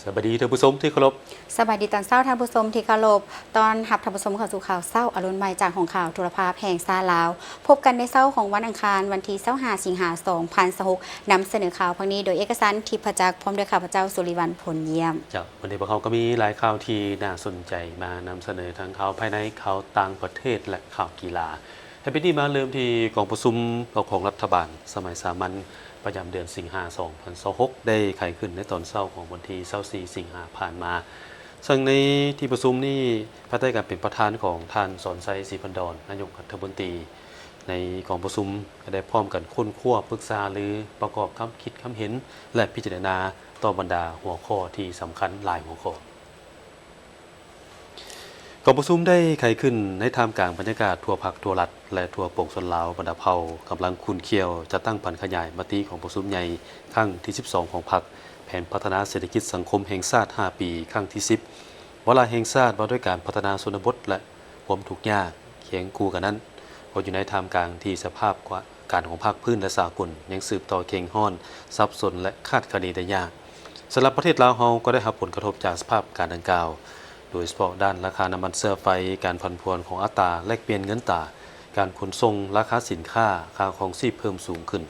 ສະບາຍດີທ່ານຜູ້ຊົມທີ່ເຄົາລົບ. ສະບາຍດີຕອນເຊົ້າທ່ານຜູ້ຊົມທີ່ເຄົາລົບ. ຕ້ອນຮັບທ່ານຜູ້ຊົມເຂົ້າສູ່ຂ່າວເຊົ້າອາລຸນໃໝ່ຈາກຫ້ອງຂ່າວໂທລະພາບແຫ່ງຊາດລາວ. ພົບກັນໃນເຊົ້າຂອງວັນອັງຄານ ວັນທີຊາວຫ້າ ສິງຫາ ສອງພັນຊາວຫົກ ນຳສະເໜີຂ່າວພາກນີ້ໂດຍເອກະສັນ ທິບພະຈັກ ພ້ອມດ້ວຍຂ້າພະເຈົ້າ ສຸລິວັນ ພົນຢ້ຽມ. ເຈົ້າ, ມື້ນີ້ພວກເຮົາກໍມີຫຼາຍຂ່າວທີ່ໜ້າສົນໃຈມານຳສະເໜີ ທັງຂ່າວພາຍໃນ, ຂ່າວຕ່າງປະເທດ ແລະ ຂ່າວກິລາ. ໃນປີນີ້ມາເລີ່ມທີ່ກອງປະຊຸມຂອງລັດຖະບານສະໄໝສາມັນ ປະຈຳເດືອນສິງຫາ ສອງພັນຊາວຫົກ ໄດ້ໄຂຂຶ້ນໃນຕອນເຊົ້າຂອງວັນທີຊາວສີ່ ສິງຫາຜ່ານມາ. ເຊິ່ງໃນທີ່ປະຊຸມນີ້ ພາຍໃຕ້ການເປັນປະທານຂອງທ່ານ ສອນໄຊ ສີພັນດອນ ນາຍົກລັດຖະມົນຕີ, ໃນກອງປະຊຸມກໍໄດ້ພ້ອມກັນຄົ້ນຄວ້າ, ປຶກສາຫາລື, ປະກອບຄຳຄິດຄຳເຫັນ ແລະ ພິຈາລະນາຕໍ່ບັນດາຫົວຂໍ້ທີ່ສຳຄັນຫຼາຍຫົວຂໍ້. ກອງປະຊຸມໄດ້ໄຂຂຶ້ນໃນທ່າມກາງບັນຍາກາດທົ່ວພັກ, ທົ່ວລັດ ແລະ ທົ່ວປວງຊົນລາວບັນດາເຜົ່າກຳລັງຂຸ້ນຂ້ຽວ ຈັດຕັ້ງຜັນຂະຫຍາຍມະຕິກອງປະຊຸມໃຫຍ່ຄັ້ງທີສິບສອງຂອງພັກ, ແຜນພັດທະນາເສດຖະກິດສັງຄົມແຫ່ງຊາດຫ້າປີ ຄັ້ງທີສິບ, ວາລະແຫ່ງຊາດວ່າດ້ວຍການພັດທະນາຊົນນະບົດ ແລະ ຄວາມທຸກຍາກ. ຄຽງຄູ່ກັນນັ້ນ, ກໍຢູ່ໃນທ່າມກາງທີ່ສະພາບການຂອງພາກພື້ນ ແລະ ສາກົນຍັງສືບຕໍ່ເຄັ່ງຮ້ອນ, ສັບສົນ ແລະ ຄາດຄະເນໄດ້ຍາກ. ສຳລັບປະເທດລາວເຮົາກໍໄດ້ຮັບຜົນກະທົບຈາກສະພາບການດັ່ງກ່າວ, ໂດຍສະເພາະດ້ານລາຄານ້ຳມັນເຊື້ອໄຟ, ການຜັນຜວນຂອງອັດຕາແລກປ່ຽນເງິນຕາ, ການຂົນສົ່ງ, ລາຄາສິນຄ້າ, ຄ່າຄອງຊີບເພີ່ມສູງຂຶ້ນ,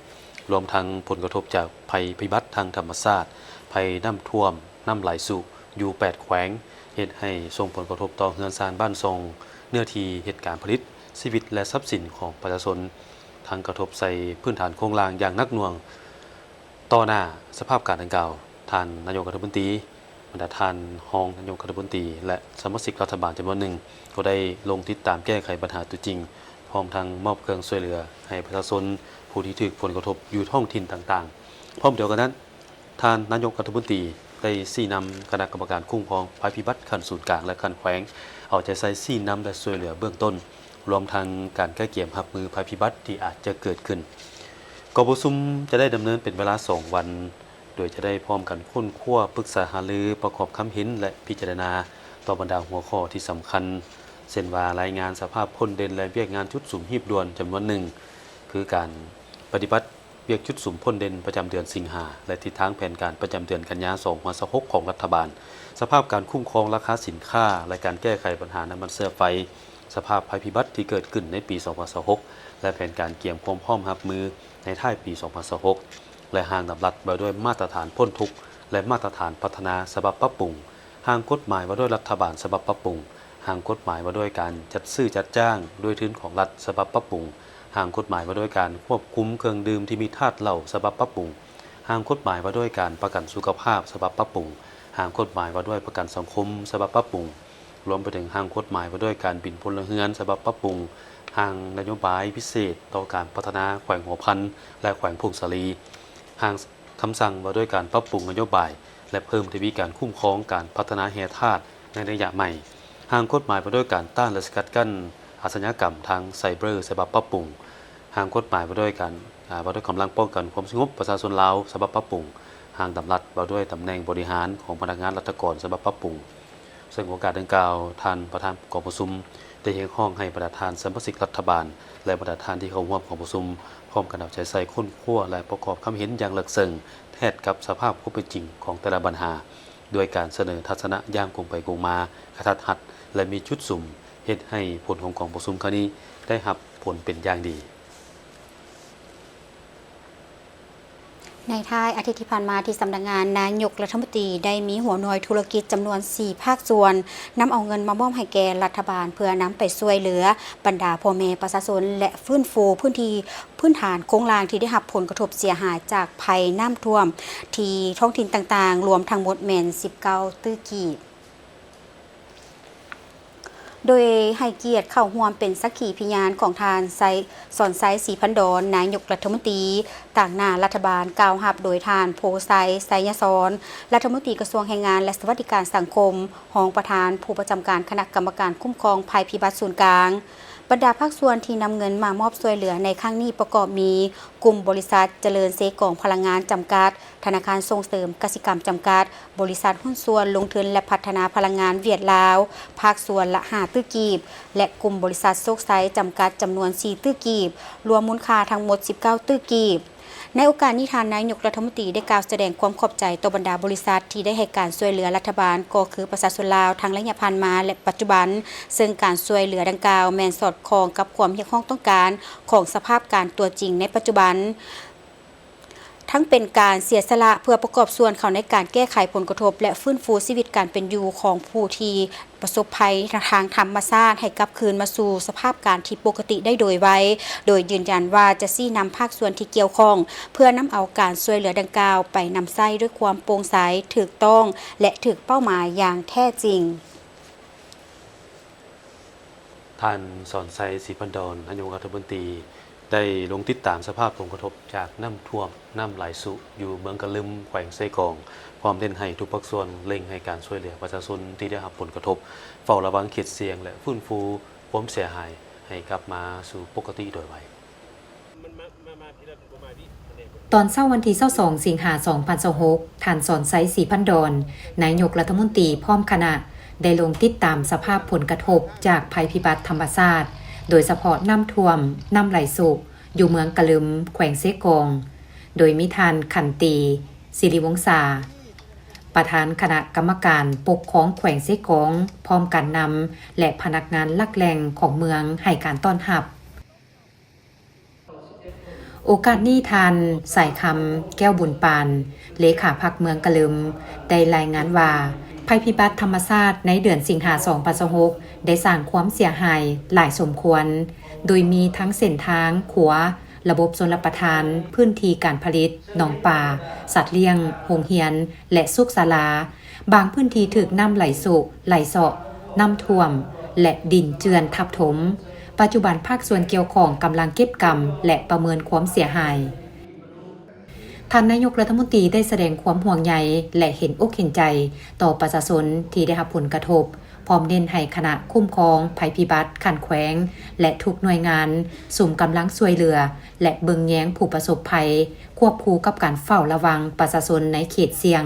ລວມທັງຜົນກະທົບຈາກໄພພິບັດທາງທຳມະຊາດ, ໄພນ້ຳຖ້ວມ, ນ້ຳໄຫຼຊຸ ຢູ່ແປດແຂວງ, ເຮັດໃຫ້ສົ່ງຜົນກະທົບຕໍ່ເຮືອນຊານບ້ານຊ່ອງ, ເນື້ອທີ່ເຮັດການຜະລິດ, ຊີວິດ ແລະ ຊັບສິນຂອງປະຊາຊົນ, ທັງກະທົບໃສ່ພື້ນຖານໂຄງລ່າງຢ່າງໜັກໜ່ວງ. ຕໍ່ໜ້າສະພາບການດັ່ງກ່າວ, ທ່ານນາຍົກລັດຖະມົນຕີ, ບັນດາທ່ານຮອງນາຍົກລັດຖະມົນຕີ ແລະ ສະມາຊິກລັດຖະບານຈຳນວນໜຶ່ງ ກໍໄດ້ລົງຕິດຕາມແກ້ໄຂບັນຫາຕົວຈິງ, ພ້ອມທັງມອບເຄື່ອງຊ່ວຍເຫຼືອໃຫ້ປະຊາຊົນຜູ້ທີ່ຖືກຜົນກະທົບຢູ່ທ້ອງຖິ່ນຕ່າງໆ. ພ້ອມດຽວກັນນັ້ນ, ທ່ານນາຍົກລັດຖະມົນຕີໄດ້ຊີ້ນຳຄະນະກຳມະການຄຸ້ມຄອງໄພພິບັດຂັ້ນສູນກາງ ແລະ ຂັ້ນແຂວງ ເອົາໃຈໃສ່ຊີ້ນຳ ແລະ ຊ່ວຍເຫຼືອເບື້ອງຕົ້ນ, ລວມທັງການກະກຽມຮັບມືໄພພິບັດທີ່ອາດຈະເກີດຂຶ້ນ. ກອງປະຊຸມຈະໄດ້ດຳເນີນເປັນເວລາສອງວັນ, ໂດຍຈະໄດ້ພ້ອມກັນຄົ້ນຄວ້າ, ປຶກສາຫາລື, ປະກອບຄຳເຫັນ ແລະ ພິຈາລະນາຕໍ່ບັນດາຫົວຂໍ້ທີ່ສຳຄັນ, ເຊັ່ນວ່າ ລາຍງານສະພາບພົ້ນເດັ່ນ ແລະ ວຽກງານຈຸດສຸມຮີບດ່ວນຈຳນວນໜຶ່ງ, ຄືການປະຕິບັດ ວຽກຈຸດສຸມພົ້ນເດັ່ນປະຈຳເດືອນສິງຫາ ແລະ ທິດທາງແຜນການປະຈຳເດືອນກັນຍາ ສອງພັນຊາວຫົກ ຂອງລັດຖະບານ, ສະພາບການຄຸ້ມຄອງລາຄາສິນຄ້າ ແລະ ການແກ້ໄຂບັນຫານ້ຳມັນເຊື້ອໄຟ, ສະພາບໄພພິບັດທີ່ເກີດຂຶ້ນໃນປີ ສອງພັນຊາວຫົກ ແລະ ແຜນການກຽມຄວາມພ້ອມຮັບມືໃນທ້າຍປີ ສອງພັນຊາວຫົກ ແລະ ຮ່າງດຳລັດວ່າດ້ວຍມາດຕະຖານພົ້ນທຸກ ແລະ ມາດຕະຖານພັດທະນາສະບັບປັບປຸງ, ຮ່າງກົດໝາຍວ່າດ້ວຍລັດຖະບານສະບັບປັບປຸງ, ຮ່າງກົດໝາຍວ່າດ້ວຍການຈັດຊື້ຈັດຈ້າງດ້ວຍທຶນຂອງລັດສະບັບປັບປຸງ, ຮ່າງກົດໝາຍວ່າດ້ວຍການຄວບຄຸມເຄື່ອງດື່ມທີ່ມີທາດເຫຼົ້າສະບັບປັບປຸງ, ຮ່າງກົດໝາຍວ່າດ້ວຍການປະກັນສຸຂະພາບສະບັບປັບປຸງ, ຮ່າງກົດໝາຍວ່າດ້ວຍປະກັນສັງຄົມສະບັບປັບປຸງ, ລວມໄປເຖິງຮ່າງກົດໝາຍວ່າດ້ວຍການບິນພົນລະເຮືອນສະບັບປັບປຸງ, ຮ່າງນະໂຍບາຍພິເສດຕໍ່ການພັດທະນາແຂວງຫົວພັນ ແລະ ແຂວງຜົ້ງສາລີ, ຮ່າງ ຄຳສັ່ງວ່າດ້ວຍການປັບປຸງນະໂຍບາຍ ແລະ ເພີ່ມທະວີການຄຸ້ມຄອງການພັດທະນາແຮ່ທາດໃນໄລຍະໃໝ່, ຮ່າງກົດໝາຍວ່າດ້ວຍການຕ້ານ ແລະ ສະກັດກັ້ນອາຊະຍາກຳທາງໄຊເບີສະບັບປັບປຸງ, ຮ່າງກົດໝາຍວ່າດ້ວຍການ ອາ ວ່າດ້ວຍກຳລັງປ້ອງກັນຄວາມສະຫງົບປະຊາຊົນລາວສະບັບປັບປຸງ, ຮ່າງດຳລັດວ່າດ້ວຍຕຳແໜ່ງບໍລິຫານຂອງພະນັກງານລັດຖະກອນສະບັບປັບປຸງ. ເຊິ່ງໂອກາດດັ່ງກ່າວ, ທ່ານປະທານກອງປະຊຸມໄດ້ຮຽກຮ້ອງໃຫ້ບັນດາທ່ານສະມາຊິກລັດຖະບານ ແລະ ບັນດາທ່ານທີ່ເຂົ້າຮ່ວມກອງປະຊຸມ ພ້ອມກັນເອົາໃຈໃສ່ຄົ້ນຄວ້າ ແລະ ປະກອບຄຳເຫັນຢ່າງເລິກເຊິ່ງ ແທດກັບສະພາບຄວາມເປັນຈິງຂອງແຕ່ລະບັນຫາ, ດ້ວຍການສະເໜີທັດສະນະຢ່າງກົງໄປກົງມາ, ກະທັດຮັດ ແລະ ມີຈຸດສຸມ, ເຮັດໃຫ້ຜົນຂອງກອງປະຊຸມຄັ້ງນີ້ໄດ້ຮັບຜົນເປັນຢ່າງດີ. ໃນທ້າຍອາທິດທີ່ຜ່ານມາ, ທີ່ສຳນັກງານນາຍົກລັດຖະມົນຕີໄດ້ມີຫົວໜ່ວຍທຸລະກິດຈຳນວນສີ່ພາກສ່ວນ ນຳເອົາເງິນມາມອບໃຫ້ແກ່ລັດຖະບານ ເພື່ອນຳໄປຊ່ວຍເຫຼືອບັນດາພໍ່ແມ່ປະຊາຊົນ ແລະ ຟື້ນຟູພື້ນທີ່ພື້ນຖານໂຄງລ່າງທີ່ໄດ້ຮັບຜົນກະທົບເສຍຫາຍຈາກໄພນ້ຳຖ້ວມທີ່ທ້ອງຖິ່ນຕ່າງໆ, ລວມທັງໝົດແມ່ນສິບເກົ້າຕື້ກີບ. ໂດຍໃຫ້ກຽດເຂົ້າຮ່ວມເປັນສັກຂີພິຍານຂອງທ່ານ ໄຊ ສອນໄຊ ສີພັນດອນ ນາຍົກລັດຖະມົນຕີ, ຕາງໜ້າລັດຖະບານ ກ່າວຮັບໂດຍທ່ານ ໂພໄຊ ໄຊຍະສອນ ລັດຖະມົນຕີກະຊວງແຮງງານ ແລະ ສະຫວັດດີການສັງຄົມ, ຮອງປະທານຜູ້ປະຈຳການຄະນະກຳມະການຄຸ້ມຄອງໄພພິບັດສູນກາງ. ບັນດາພາກສ່ວນທີ່ນຳເງິນມາມອບຊ່ວຍເຫຼືອໃນຄັ້ງນີ້ປະກອບມີ ກຸ່ມບໍລິສັດຈະເລີນເຊກອງພະລັງງານຈຳກັດ, ທະນາຄານສົ່ງເສີມກະສິກຳຈຳກັດ, ບໍລິສັດຫຸ້ນສ່ວນລົງທຶນ ແລະ ພັດທະນາພະລັງງານຫວຽດລາວ ພາກສ່ວນລະຫ້າຕື້ກີບ ແລະ ກຸ່ມບໍລິສັດໂຊກໄຊຈຳກັດ ຈຳນວນສີ່ຕື້ກີບ, ລວມມູນຄ່າທັງໝົດສິບເກົ້າຕື້ກີບ. ໃນໂອກາດນີ້, ທ່ານນາຍົກລັດຖະມົນຕີໄດ້ກ່າວສະແດງຄວາມຂອບໃຈຕໍ່ບັນດາບໍລິສັດທີ່ໄດ້ໃຫ້ການຊ່ວຍເຫຼືອລັດຖະບານ, ກໍຄືປະຊາຊົນລາວ ທັງໄລຍະຜ່ານມາ ແລະ ປັດຈຸບັນ, ເຊິ່ງການຊ່ວຍເຫຼືອດັ່ງກ່າວແມ່ນສອດຄ່ອງກັບຄວາມຮຽກຮ້ອງຕ້ອງການຂອງສະພາບການຕົວຈິງໃນປັດຈຸບັນ, ທັງເປັນການເສຍສະຫຼະເພື່ອປະກອບສ່ວນເຂົ້າໃນການແກ້ໄຂຜົນກະທົບ ແລະ ຟື້ນຟູຊີວິດການເປັນຢູ່ຂອງຜູ້ທີ່ ປະສົບໄພທາງທຳມະຊາດໃຫ້ກັບຄືນມາສູ່ສະພາບການທີ່ປົກກະຕິໄດ້ໂດຍໄວ, ໂດຍຢືນຢັນວ່າຈະຊີ້ນຳພາກສ່ວນທີ່ກ່ຽວຂ້ອງ ເພື່ອນຳເອົາການຊ່ວຍເຫຼືອດັ່ງກ່າວໄປນຳໃຊ້ດ້ວຍຄວາມໂປ່ງໃສ, ຖືກຕ້ອງ ແລະ ຖືກເປົ້າໝາຍຢ່າງແທ້ຈິງ. ທ່ານ ສອນໄຊ ສີພັນດອນ ນາຍົກລັດຖະມົນຕີ ໄດ້ລົງຕິດຕາມສະພາບຜົນກະທົບຈາກນ້ຳຖ້ວມ, ນ້ຳໄຫຼຊຸ ຢູ່ເມືອງກະລຶມ ແຂວງເຊກອງ, ພ້ອມເນັ້ນໃຫ້ທຸກພາກສ່ວນເລັ່ງໃຫ້ການຊ່ວຍເຫຼືອປະຊາຊົນທີ່ໄດ້ຮັບຜົນກະທົບ, ເຝົ້າລະວັງເຂດສ່ຽງ ແລະ ຟື້ນຟູຄວາມເສຍຫາຍໃຫ້ກັບມາສູ່ປົກກະຕິໂດຍໄວ. ຕອນເຊົ້າວັນທີຊາວສອງ ສິງຫາ ສອງພັນຊາວຫົກ, ທ່ານ ສອນໄຊ ສີພັນດອນ ນາຍົກລັດຖະມົນຕີ ພ້ອມຄະນະ ໄດ້ລົງຕິດຕາມສະພາບຜົນກະທົບຈາກໄພພິບັດທຳມະຊາດ, ໂດຍສະເພາະນ້ຳຖ້ວມ, ນ້ຳໄຫຼຊຸ ຢູ່ເມືອງກະລຶມ ແຂວງເຊກອງ, ໂດຍມີທ່ານ ຂັນຕີ ສິລິວົງສາ ປະທານຄະນະກຳມະການປົກຄອງແຂວງເຊກອງ, ພ້ອມການນຳ ແລະ ພະນັກງານຫຼັກແຫຼ່ງຂອງເມືອງໃຫ້ການຕ້ອນຮັບ. ໂອກາດນີ້ ທ່ານ ສາຍຄຳ ແກ້ວບຸນປານ ເລຂາພັກເມືອງກະລຶມ ໄດ້ລາຍງານວ່າ ໄພພິບັດທຳມະຊາດໃນເດືອນສິງຫາ ສອງພັນຊາວຫົກ ໄດ້ສ້າງຄວາມເສຍຫາຍຫຼາຍສົມຄວນ, ໂດຍມີທັງເສັ້ນທາງ, ຂົວ, ລະບົບຊົນລະປະທານ, ພື້ນທີ່ການຜະລິດ, ໜອງປາ, ສັດລ້ຽງ, ໂຮງຮຽນ ແລະ ສຸກສາລາ, ບາງພື້ນທີ່ຖືກນ້ຳໄຫຼຊຸ, ໄຫຼເຊາະ, ນ້ຳຖ້ວມ ແລະ ດິນເຈື່ອນທັບຖົມ. ປັດຈຸບັນພາກສ່ວນກ່ຽວຂ້ອງກຳລັງເກັບກຳ ແລະ ປະເມີນຄວາມເສຍຫາຍ. ທ່ານນາຍົກລັດຖະມົນຕີໄດ້ສະແດງຄວາມຫ່ວງໃຍ ແລະ ເຫັນອົກເຫັນໃຈຕໍ່ປະຊາຊົນທີ່ໄດ້ຮັບຜົນກະທົບ, ພ້ອມເນັ້ນໃຫ້ຄະນະຄຸ້ມຄອງໄພພິບັດຂັ້ນແຂວງ ແລະ ທຸກໜ່ວຍງານ ສຸມກຳລັງຊ່ວຍເຫຼືອ ແລະ ເບິ່ງແຍງຜູ້ປະສົບໄພ, ຄວບຄູ່ກັບການເຝົ້າລະວັງປະຊາຊົນໃນເຂດສ່ຽງ,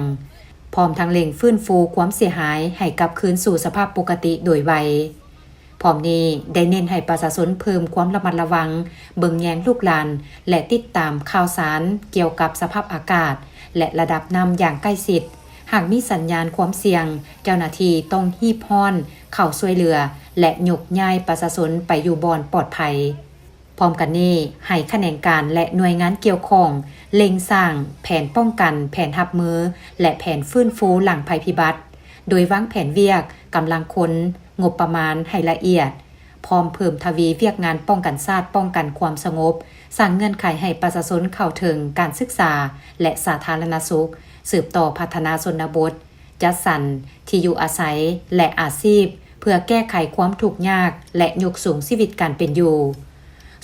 ພ້ອມທັງເລັ່ງຟື້ນຟູຄວາມເສຍຫາຍໃຫ້ກັບຄືນສູ່ສະພາບປົກກະຕິໂດຍໄວ. ພ້ອມນີ້ໄດ້ເນັ້ນໃຫ້ປະຊາຊົນເພີ່ມຄວາມລະມັດລະວັງ, ເບິ່ງແຍງລູກຫຼານ ແລະ ຕິດຕາມຂ່າວສານກ່ຽວກັບສະພາບອາກາດ ແລະ ລະດັບນ້ຳຢ່າງໃກ້ຊິດ. ຫາກມີສັນຍານຄວາມສ່ຽງ, ເຈົ້າໜ້າທີ່ຕ້ອງຮີບຮ້ອນເຂົ້າຊ່ວຍເຫຼືອ ແລະ ຍົກຍ້າຍປະຊາຊົນໄປຢູ່ບ່ອນປອດໄພ. ພ້ອມກັນນີ້, ໃຫ້ຂະແໜງການ ແລະ ໜ່ວຍງານກ່ຽວຂ້ອງເລັ່ງສ້າງແຜນປ້ອງກັນ, ແຜນຮັບມື ແລະ ແຜນຟື້ນຟູຫຼັງໄພພິບັດ, ໂດຍວາງແຜນວຽກ, ກຳລັງຄົນ, ງົບປະມານໃຫ້ລະອຽດ, ພ້ອມເພີ່ມທະວີວຽກງານປ້ອງກັນຊາດ, ປ້ອງກັນຄວາມສະຫງົບ, ສ້າງເງື່ອນໄຂໃຫ້ປະຊາຊົນເຂົ້າເຖິງການສຶກສາ ແລະ ສາທາລະນະສຸກ, ສືບຕໍ່ພັດທະນາຊົນນະບົດ, ຈັດສັນທີ່ຢູ່ອາໄສ ແລະ ອາຊີບ ເພື່ອແກ້ໄຂຄວາມທຸກຍາກ ແລະ ຍົກສູງຊີວິດການເປັນຢູ່.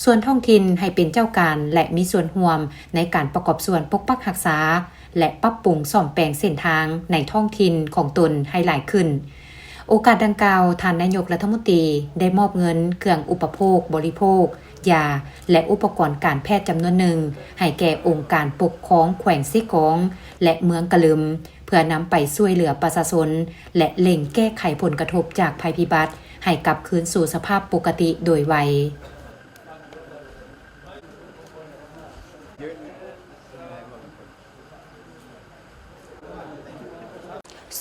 ສ່ວນທ້ອງຖິ່ນໃຫ້ເປັນເຈົ້າການ ແລະ ມີສ່ວນຮ່ວມໃນການປະກອບສ່ວນປົກປັກຮັກສາ ແລະ ປັບປຸງສ້ອມແປງເສັ້ນທາງໃນທ້ອງຖິ່ນຂອງຕົນໃຫ້ຫຼາຍຂຶ້ນ. ໂອກາດດັ່ງກ່າວ, ທ່ານນາຍົກລັດຖະມົນຕີໄດ້ມອບເງິນເຄື່ອງອຸປະໂພກບໍລິໂພກ, ຢາ ແລະ ອຸປະກອນການແພດຈຳນວນໜຶ່ງ ໃຫ້ແກ່ອົງການປົກຄອງແຂວງເຊກອງ ແລະ ເມືອງກະລຶມ, ເພື່ອນຳໄປຊ່ວຍເຫຼືອປະຊາຊົນ ແລະ ເລັ່ງແກ້ໄຂຜົນກະທົບຈາກໄພພິບັດໃຫ້ກັບຄືນສູ່ສະພາບປົກກະຕິໂດຍໄວ.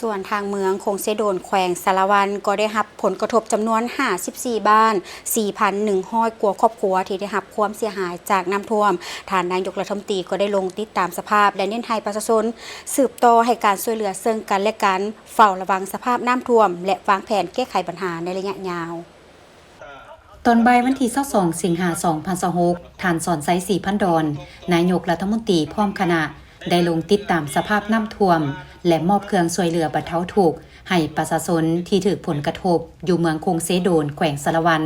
ສ່ວນທາງເມືອງຄົງເຊໂດນ ແຂວງສາລະວັນ ກໍໄດ້ຮັບຜົນກະທົບຈຳນວນຫ້າສິບສີ່ບ້ານ, ສີ່ພັນໜຶ່ງຮ້ອຍກວ່າຄອບຄົວທີ່ໄດ້ຮັບຄວາມເສຍຫາຍຈາກນ້ຳຖ້ວມ. ທ່ານນາຍົກລັດຖະມົນຕີກໍໄດ້ລົງຕິດຕາມສະພາບ ແລະ ເນັ້ນໃຫ້ປະຊາຊົນສືບຕໍ່ໃຫ້ການຊ່ວຍເຫຼືອເຊິ່ງກັນ ແລະ ກັນ, ເຝົ້າລະວັງສະພາບນ້ຳຖ້ວມ ແລະ ວາງແຜນແກ້ໄຂບັນຫາໃນໄລຍະຍາວ. ຕອນບ່າຍວັນທີຊາວສອງ ສິງຫາ ສອງພັນຊາວຫົກ, ທ່ານ ສອນໄຊ ສີພັນດອນ ນາຍົກລັດຖະມົນຕີ ພ້ອມຄະນະ ໄດ້ລົງຕິດຕາມສະພາບນ້ຳຖ້ວມ ແລະ ມອບເຄື່ອງຊ່ວຍເຫຼືອບັນເທົາທຸກໃຫ້ປະຊາຊົນທີ່ຖືກຜົນກະທົບຢູ່ເມືອງຄົງເຊໂດນ ແຂວງສາລະວັນ,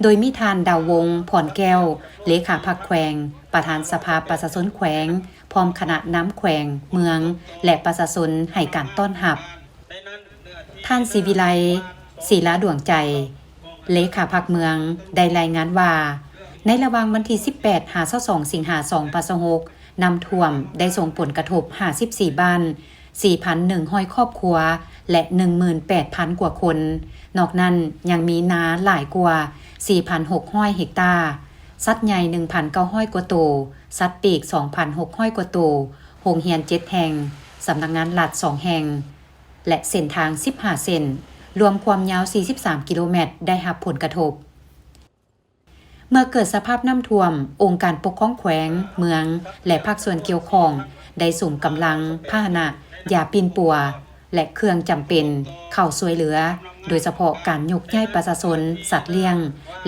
ໂດຍມີທ່ານ ດາວວົງ ພອນແກ້ວ ເລຂາພັກແຂວງ, ປະທານສະພາປະຊາຊົນແຂວງ, ພ້ອມຄະນະນຳແຂວງ, ເມືອງ ແລະ ປະຊາຊົນໃຫ້ການຕ້ອນຮັບ. ທ່ານ ສີວິໄລ ສີລາດວງໃຈ ເລຂາພັກເມືອງ ໄດ້ລາຍງານວ່າ ໃນລະຫວ່າງວັນທີສິບແປດ ຫາ ຊາວສອງ ສິງຫາ ສອງພັນຊາວຫົກ, ນ້ຳຖ້ວມໄດ້ສົ່ງຜົນກະທົບຫ້າສິບສີ່ບ້ານ, ສີ່ພັນໜຶ່ງຮ້ອຍຄອບຄົວ ແລະ ໜຶ່ງໝື່ນແປດພັນກວ່າຄົນ. ນອກນັ້ນຍັງມີນາຫຼາຍກວ່າ ສີ່ພັນຫົກຮ້ອຍເຮັກຕາ, ສັດໃຫຍ່ ໜຶ່ງພັນເກົ້າຮ້ອຍກວ່າໂຕ, ສັດປີກສອງພັນຫົກຮ້ອຍກວ່າໂຕ, ໂຮງຮຽນເຈັດແຫ່ງ, ສຳນັກງານລັດສອງແຫ່ງ ແລະ ເສັ້ນທາງສິບຫ້າເສັ້ນ, ລວມຄວາມຍາວສີ່ສິບສາມກິໂລແມັດ ໄດ້ຮັບຜົນກະທົບ. ເມື່ອເກີດສະພາບນ້ຳຖ້ວມ, ອົງການປົກຄອງແຂວງ, ເມືອງ ແລະ ພາກສ່ວນກ່ຽວຂ້ອງ ໄດ້ສຸມກຳລັງ, ພາຫະນະ, ຢາປິ່ນປົວ ແລະ ເຄື່ອງຈຳເປັນເຂົ້າຊ່ວຍເຫຼືອ, ໂດຍສະເພາະການຍົກຍ້າຍປະຊາຊົນ, ສັດລ້ຽງ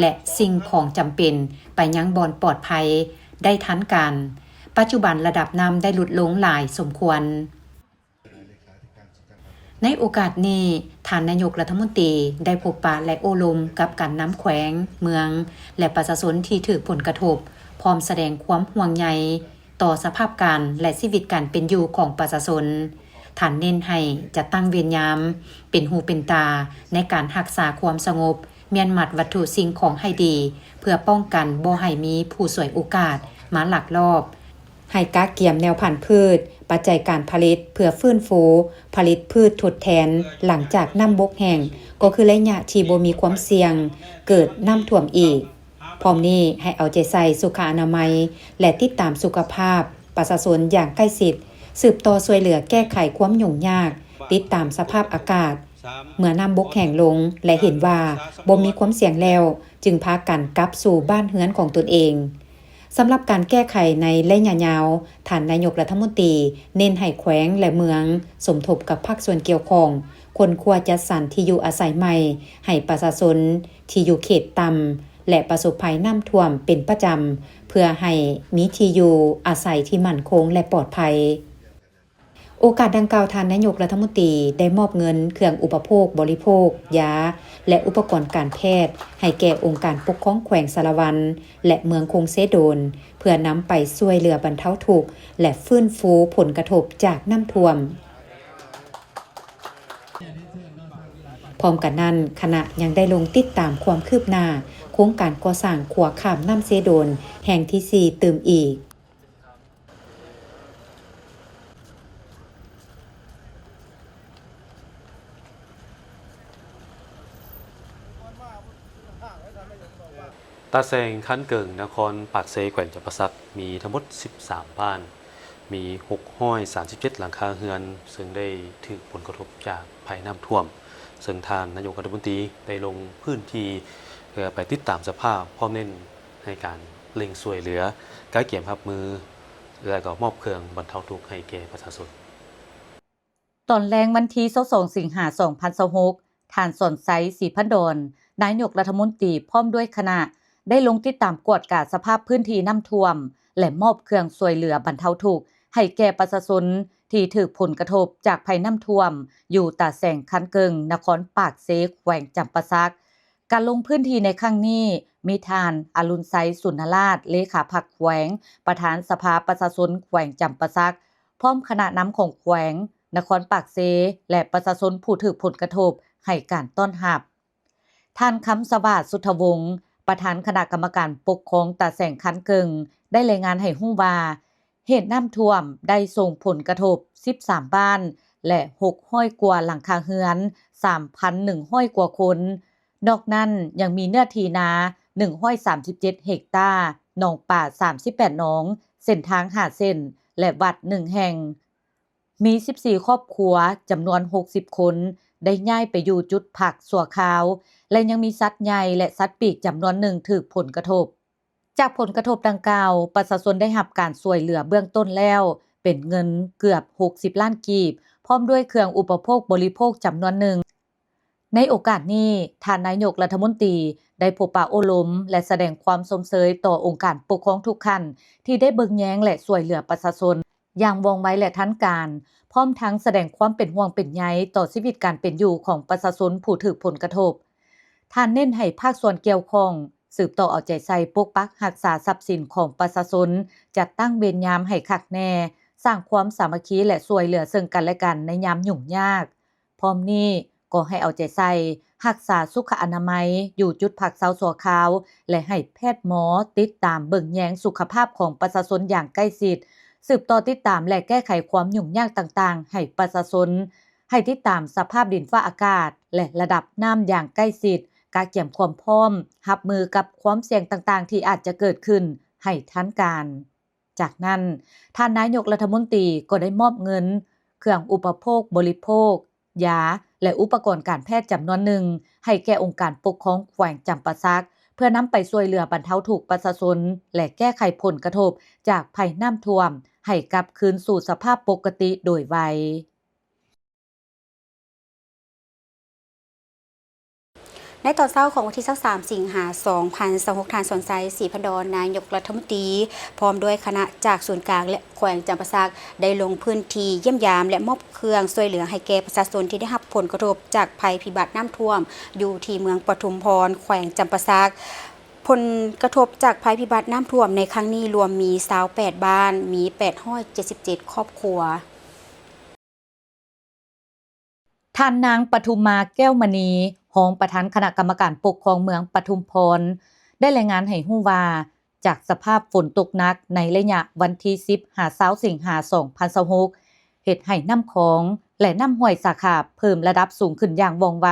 ແລະ ສິ່ງຂອງຈຳເປັນໄປຍັງບ່ອນປອດໄພໄດ້ທັນການ. ປັດຈຸບັນລະດັບນ້ຳໄດ້ຫຼຸດລົງຫຼາຍສົມຄວນ. ໃນໂອກາດນີ້, ທ່ານນາຍົກລັດຖະມົນຕີໄດ້ພົບປະ ແລະ ໂອ້ລົມກັບການນຳແຂວງ, ເມືອງ ແລະ ປະຊາຊົນທີ່ຖືກຜົນກະທົບ, ພ້ອມສະແດງຄວາມຫ່ວງໃຍຕໍ່ສະພາບການ ແລະ ຊີວິດການເປັນຢູ່ຂອງປະຊາຊົນ. ທ່ານເນັ້ນໃຫ້ຈັດຕັ້ງເວນຍາມເປັນຫູເປັນຕາໃນການຮັກສາຄວາມສະຫງົບ, ມ້ຽນມັດວັດຖຸສິ່ງຂອງໃຫ້ດີ ເພື່ອປ້ອງກັນບໍ່ໃຫ້ມີຜູ້ສວຍໂອກາດມາລັກລອບ. ໃຫ້ກະກຽມແນວພັນພືດ, ປັດໄຈການຜະລິດເພື່ອຟື້ນຟູຜະລິດພືດທົດແທນຫຼັງຈາກນ້ຳບົກແຫ້ງ, ກໍຄືໄລຍະທີ່ບໍ່ມີຄວາມສ່ຽງເກີດນ້ຳຖ້ວມອີກ. ພ້ອມນີ້ໃຫ້ເອົາໃຈໃສ່ສຸຂະອະນາໄມ ແລະ ຕິດຕາມສຸຂະພາບປະຊາຊົນຢ່າງໃກ້ຊິດ, ສືບຕໍ່ຊ່ວຍເຫຼືອແກ້ໄຂຄວາມຫຍຸ້ງຍາກ, ຕິດຕາມສະພາບອາກາດ ເມື່ອນ້ຳບົກແຫ້ງລົງ ແລະ ເຫັນວ່າບໍ່ມີຄວາມສ່ຽງແລ້ວ, ຈຶ່ງພາກັນກັບສູ່ບ້ານເຮືອນຂອງຕົນເອງ. ສຳລັບການແກ້ໄຂໃນໄລຍະຍາວ, ທ່ານນາຍົກລັດຖະມົນຕີເນັ້ນໃຫ້ແຂວງ ແລະ ເມືອງສົມທົບກັບພາກສ່ວນກ່ຽວຂ້ອງ, ຄົ້ນຄວ້າຈັດສັນທີ່ຢູ່ອາໄສໃໝ່ໃຫ້ປະຊາຊົນທີ່ຢູ່ເຂດຕ່ຳ ແລະ ປະສົບໄພນ້ຳຖ້ວມເປັນປະຈຳ, ເພື່ອໃຫ້ມີທີ່ຢູ່ອາໄສທີ່ໝັ້ນຄົງ ແລະ ປອດໄພ. ໂອກາດດັ່ງກ່າວ, ທ່ານນາຍົກລັດຖະມົນຕີໄດ້ມອບເງິນເຄື່ອງອຸປະໂພກບໍລິໂພກ, ຢາ ແລະ ອຸປະກອນການແພດ ໃຫ້ແກ່ອົງການປົກຄອງແຂວງສາລະວັນ ແລະ ເມືອງຄົງເຊໂດນ ເພື່ອນຳໄປຊ່ວຍເຫຼືອບັນເທົາທຸກ ແລະ ຟື້ນຟູຜົນກະທົບຈາກນ້ຳຖ້ວມ. ພ້ອມກັນນັ້ນ, ຄະນະຍັງໄດ້ລົງຕິດຕາມຄວາມຄືບໜ້າໂຄງການກໍ່ສ້າງຂົວຂ້າມນ້ຳເຊໂດນແຫ່ງທີສີ່ຕື່ມອີກ. ຕາແສງຄັນເກີງ ນະຄອນປາກເຊ ແຂວງຈຳປາສັກ ມີທັງໝົດສິບສາມບ້ານ, ມີຫົກຮ້ອຍສາມສິບເຈັດຫຼັງຄາເຮືອນ ເຊິ່ງໄດ້ຖືກຜົນກະທົບຈາກໄພນ້ຳຖ້ວມ, ເຊິ່ງທ່ານນາຍົກລັດຖະມົນຕີໄດ້ລົງພື້ນທີ່ເພື່ອໄປຕິດຕາມສະພາບ, ພ້ອມເນັ້ນໃຫ້ການເລັ່ງຊ່ວຍເຫຼືອ, ກະກຽມຮັບມື ແລະ ກໍມອບເຄື່ອງບັນເທົາທຸກໃຫ້ແກ່ປະຊາຊົນ. ຕອນແລງວັນທີຊາວສອງ ສິງຫາ ສອງພັນຊາວຫົກ, ທ່ານ ສອນໄຊ ສີພັນດອນ ນາຍົກລັດຖະມົນຕີ ພ້ອມດ້ວຍຄະນະ ໄດ້ລົງຕິດຕາມກວດກາສະພາບພື້ນທີ່ນ້ຳຖ້ວມ ແລະ ມອບເຄື່ອງຊ່ວຍເຫຼືອບັນເທົາທຸກໃຫ້ແກ່ປະຊາຊົນທີ່ຖືກຜົນກະທົບຈາກໄພນ້ຳຖ້ວມ ຢູ່ຕາແສງຄັນເກີງ ນະຄອນປາກເຊ ແຂວງຈຳປາສັກ. ການລົງພື້ນທີ່ໃນຄັ້ງນີ້ ມີທ່ານ ອະລຸນໄຊ ສຸນນະລາດ ເລຂາພັກແຂວງ, ປະທານສະພາປະຊາຊົນແຂວງຈຳປາສັກ, ພ້ອມຄະນະນຳຂອງແຂວງ, ນະຄອນປາກເຊ ແລະ ປະຊາຊົນຜູ້ຖືກຜົນກະທົບ ໃຫ້ການຕ້ອນຮັບ. ທ່ານ ຄຳສະຫວາດ ສຸດທະວົງ ປະທານຄະນະກຳມະການປົກຄອງຕາແສງຄັນເກີງ ໄດ້ລາຍງານໃຫ້ຮູ້ວ່າ ເຫດນ້ຳຖ້ວມໄດ້ສົ່ງຜົນກະທົບສິບສາມບ້ານ ແລະ ຫົກຮ້ອຍກວ່າຫຼັງຄາເຮືອນ, ສາມພັນໜຶ່ງຮ້ອຍກວ່າຄົນ. ນອກນັ້ນຍັງມີເນື້ອທີ່ນາໜຶ່ງຮ້ອຍສາມສິບເຈັດເຮັກຕາ, ໜອງປາສາມສິບແປດໜອງ, ເສັ້ນທາງຫ້າເສັ້ນ ແລະ ວັດໜຶ່ງແຫ່ງ. ມີສິບສີ່ຄອບຄົວ, ຈຳນວນຫົກສິບຄົນ ໄດ້ຍ້າຍໄປຢູ່ຈຸດພັກຊົ່ວຄາວ ແລະ ຍັງມີສັດໃຫຍ່ ແລະ ສັດປີກຈຳນວນໜຶ່ງຖືກຜົນກະທົບ. ຈາກຜົນກະທົບດັ່ງກ່າວ, ປະຊາຊົນໄດ້ຮັບການຊ່ວຍເຫຼືອເບື້ອງຕົ້ນແລ້ວ ເປັນເງິນເກືອບຫົກສິບລ້ານກີບ, ພ້ອມດ້ວຍເຄື່ອງອຸປະໂພກບໍລິໂພກຈຳນວນໜຶ່ງ. ໃນໂອກາດນີ້, ທ່ານນາຍົກລັດຖະມົນຕີໄດ້ພົບປະໂອ້ລົມ ແລະ ສະແດງຄວາມຊົມເຊີຍຕໍ່ອົງການປົກຄອງທຸກຂັ້ນ ທີ່ໄດ້ເບິ່ງແຍງ ແລະ ຊ່ວຍເຫຼືອປະຊາຊົນຢ່າງວ່ອງໄວ ແລະ ທັນການ, ພ້ອມທັງສະແດງຄວາມເປັນຫ່ວງເປັນໃຍຕໍ່ຊີວິດການເປັນຢູ່ຂອງປະຊາຊົນຜູ້ຖືກຜົນກະທົບ. ທ່ານເນັ້ນໃຫ້ພາກສ່ວນກ່ຽວຂ້ອງສືບຕໍ່ເອົາໃຈໃສ່ປົກປັກຮັກສາຊັບສິນຂອງປະຊາຊົນ, ຈັດຕັ້ງເວນຍາມໃຫ້ຄັກແນ່, ສ້າງຄວາມສາມັກຄີ ແລະ ຊ່ວຍເຫຼືອເຊິ່ງກັນແລະກັນໃນຍາມຫຍຸ້ງຍາກ. ພ້ອມນີ້ກໍໃຫ້ເອົາໃຈໃສ່ຮັກສາສຸຂະອະນາໄມຢູ່ຈຸດພັກເຊົາຊົ່ວຄາວ ແລະ ໃຫ້ແພດໝໍຕິດຕາມເບິ່ງແຍງສຸຂະພາບຂອງປະຊາຊົນຢ່າງໃກ້ຊິດ, ສືບຕໍ່ຕິດຕາມ ແລະ ແກ້ໄຂຄວາມຫຍຸ້ງຍາກຕ່າງໆໃຫ້ປະຊາຊົນ, ໃຫ້ຕິດຕາມສະພາບດິນຟ້າອາກາດ ແລະ ລະດັບນ້ຳຢ່າງໃກ້ຊິດ, ກະກຽມຄວາມພ້ອມຮັບມືກັບຄວາມສ່ຽງຕ່າງໆທີ່ອາດຈະເກີດຂຶ້ນໃຫ້ທັນການ. ຈາກນັ້ນ, ທ່ານນາຍົກລັດຖະມົນຕີກໍໄດ້ມອບເງິນ, ເຄື່ອງອຸປະໂພກບໍລິໂພກ, ຢາ ແລະ ອຸປະກອນການແພດຈຳນວນໜຶ່ງ ໃຫ້ແກ່ອົງການປົກຄອງແຂວງຈຳປາສັກ ເພື່ອນຳໄປຊ່ວຍເຫຼືອບັນເທົາທຸກປະຊາຊົນ ແລະ ແກ້ໄຂຜົນກະທົບຈາກໄພນ້ຳຖ້ວມ ໃຫ້ກັບຄືນສູ່ສະພາບປົກກະຕິໂດຍໄວ. ໃນຕອນເຊົ້າຂອງວັນທີຊາວສາມ ສິງຫາ ສອງພັນຊາວຫົກ, ທ່ານ ສອນໄຊ ສີພັນດອນ ນາຍົກລັດຖະມົນຕີ ພ້ອມດ້ວຍຄະນະຈາກສູນກາງ ແລະ ແຂວງຈຳປາສັກ ໄດ້ລົງພື້ນທີ່ຢ້ຽມຢາມ ແລະ ມອບເຄື່ອງຊ່ວຍເຫຼືອໃຫ້ແກ່ປະຊາຊົນທີ່ໄດ້ຮັບຜົນກະທົບຈາກໄພພິບັດນ້ຳຖ້ວມ ຢູ່ທີ່ເມືອງປະທຸມພອນ ແຂວງຈຳປາສັກ. ຜົນກະທົບຈາກໄພພິບັດນ້ຳຖ້ວມໃນຄັ້ງນີ້ລວມມີຊາວແປດບ້ານ, ມີແປດຮ້ອຍເຈັດສິບເຈັດຄອບຄົວ. ທ່ານນາງ ປະທຸມມາ ແກ້ວມະນີ ຮອງປະທານຄະນະກຳມະການປົກຄອງເມືອງປະທຸມພອນ ໄດ້ລາຍງານໃຫ້ຮູ້ວ່າ ຈາກສະພາບຝົນຕົກໜັກໃນໄລຍະວັນທີສິບຫາຊາວສິງຫາ ສອງພັນຊາວຫົກ ເຮັດໃຫ້ນ້ຳຂອງ ແລະ ນ້ຳຫ້ວຍສາຂາເພີ່ມລະດັບສູງຂຶ້ນຢ່າງວ່ອງໄວ,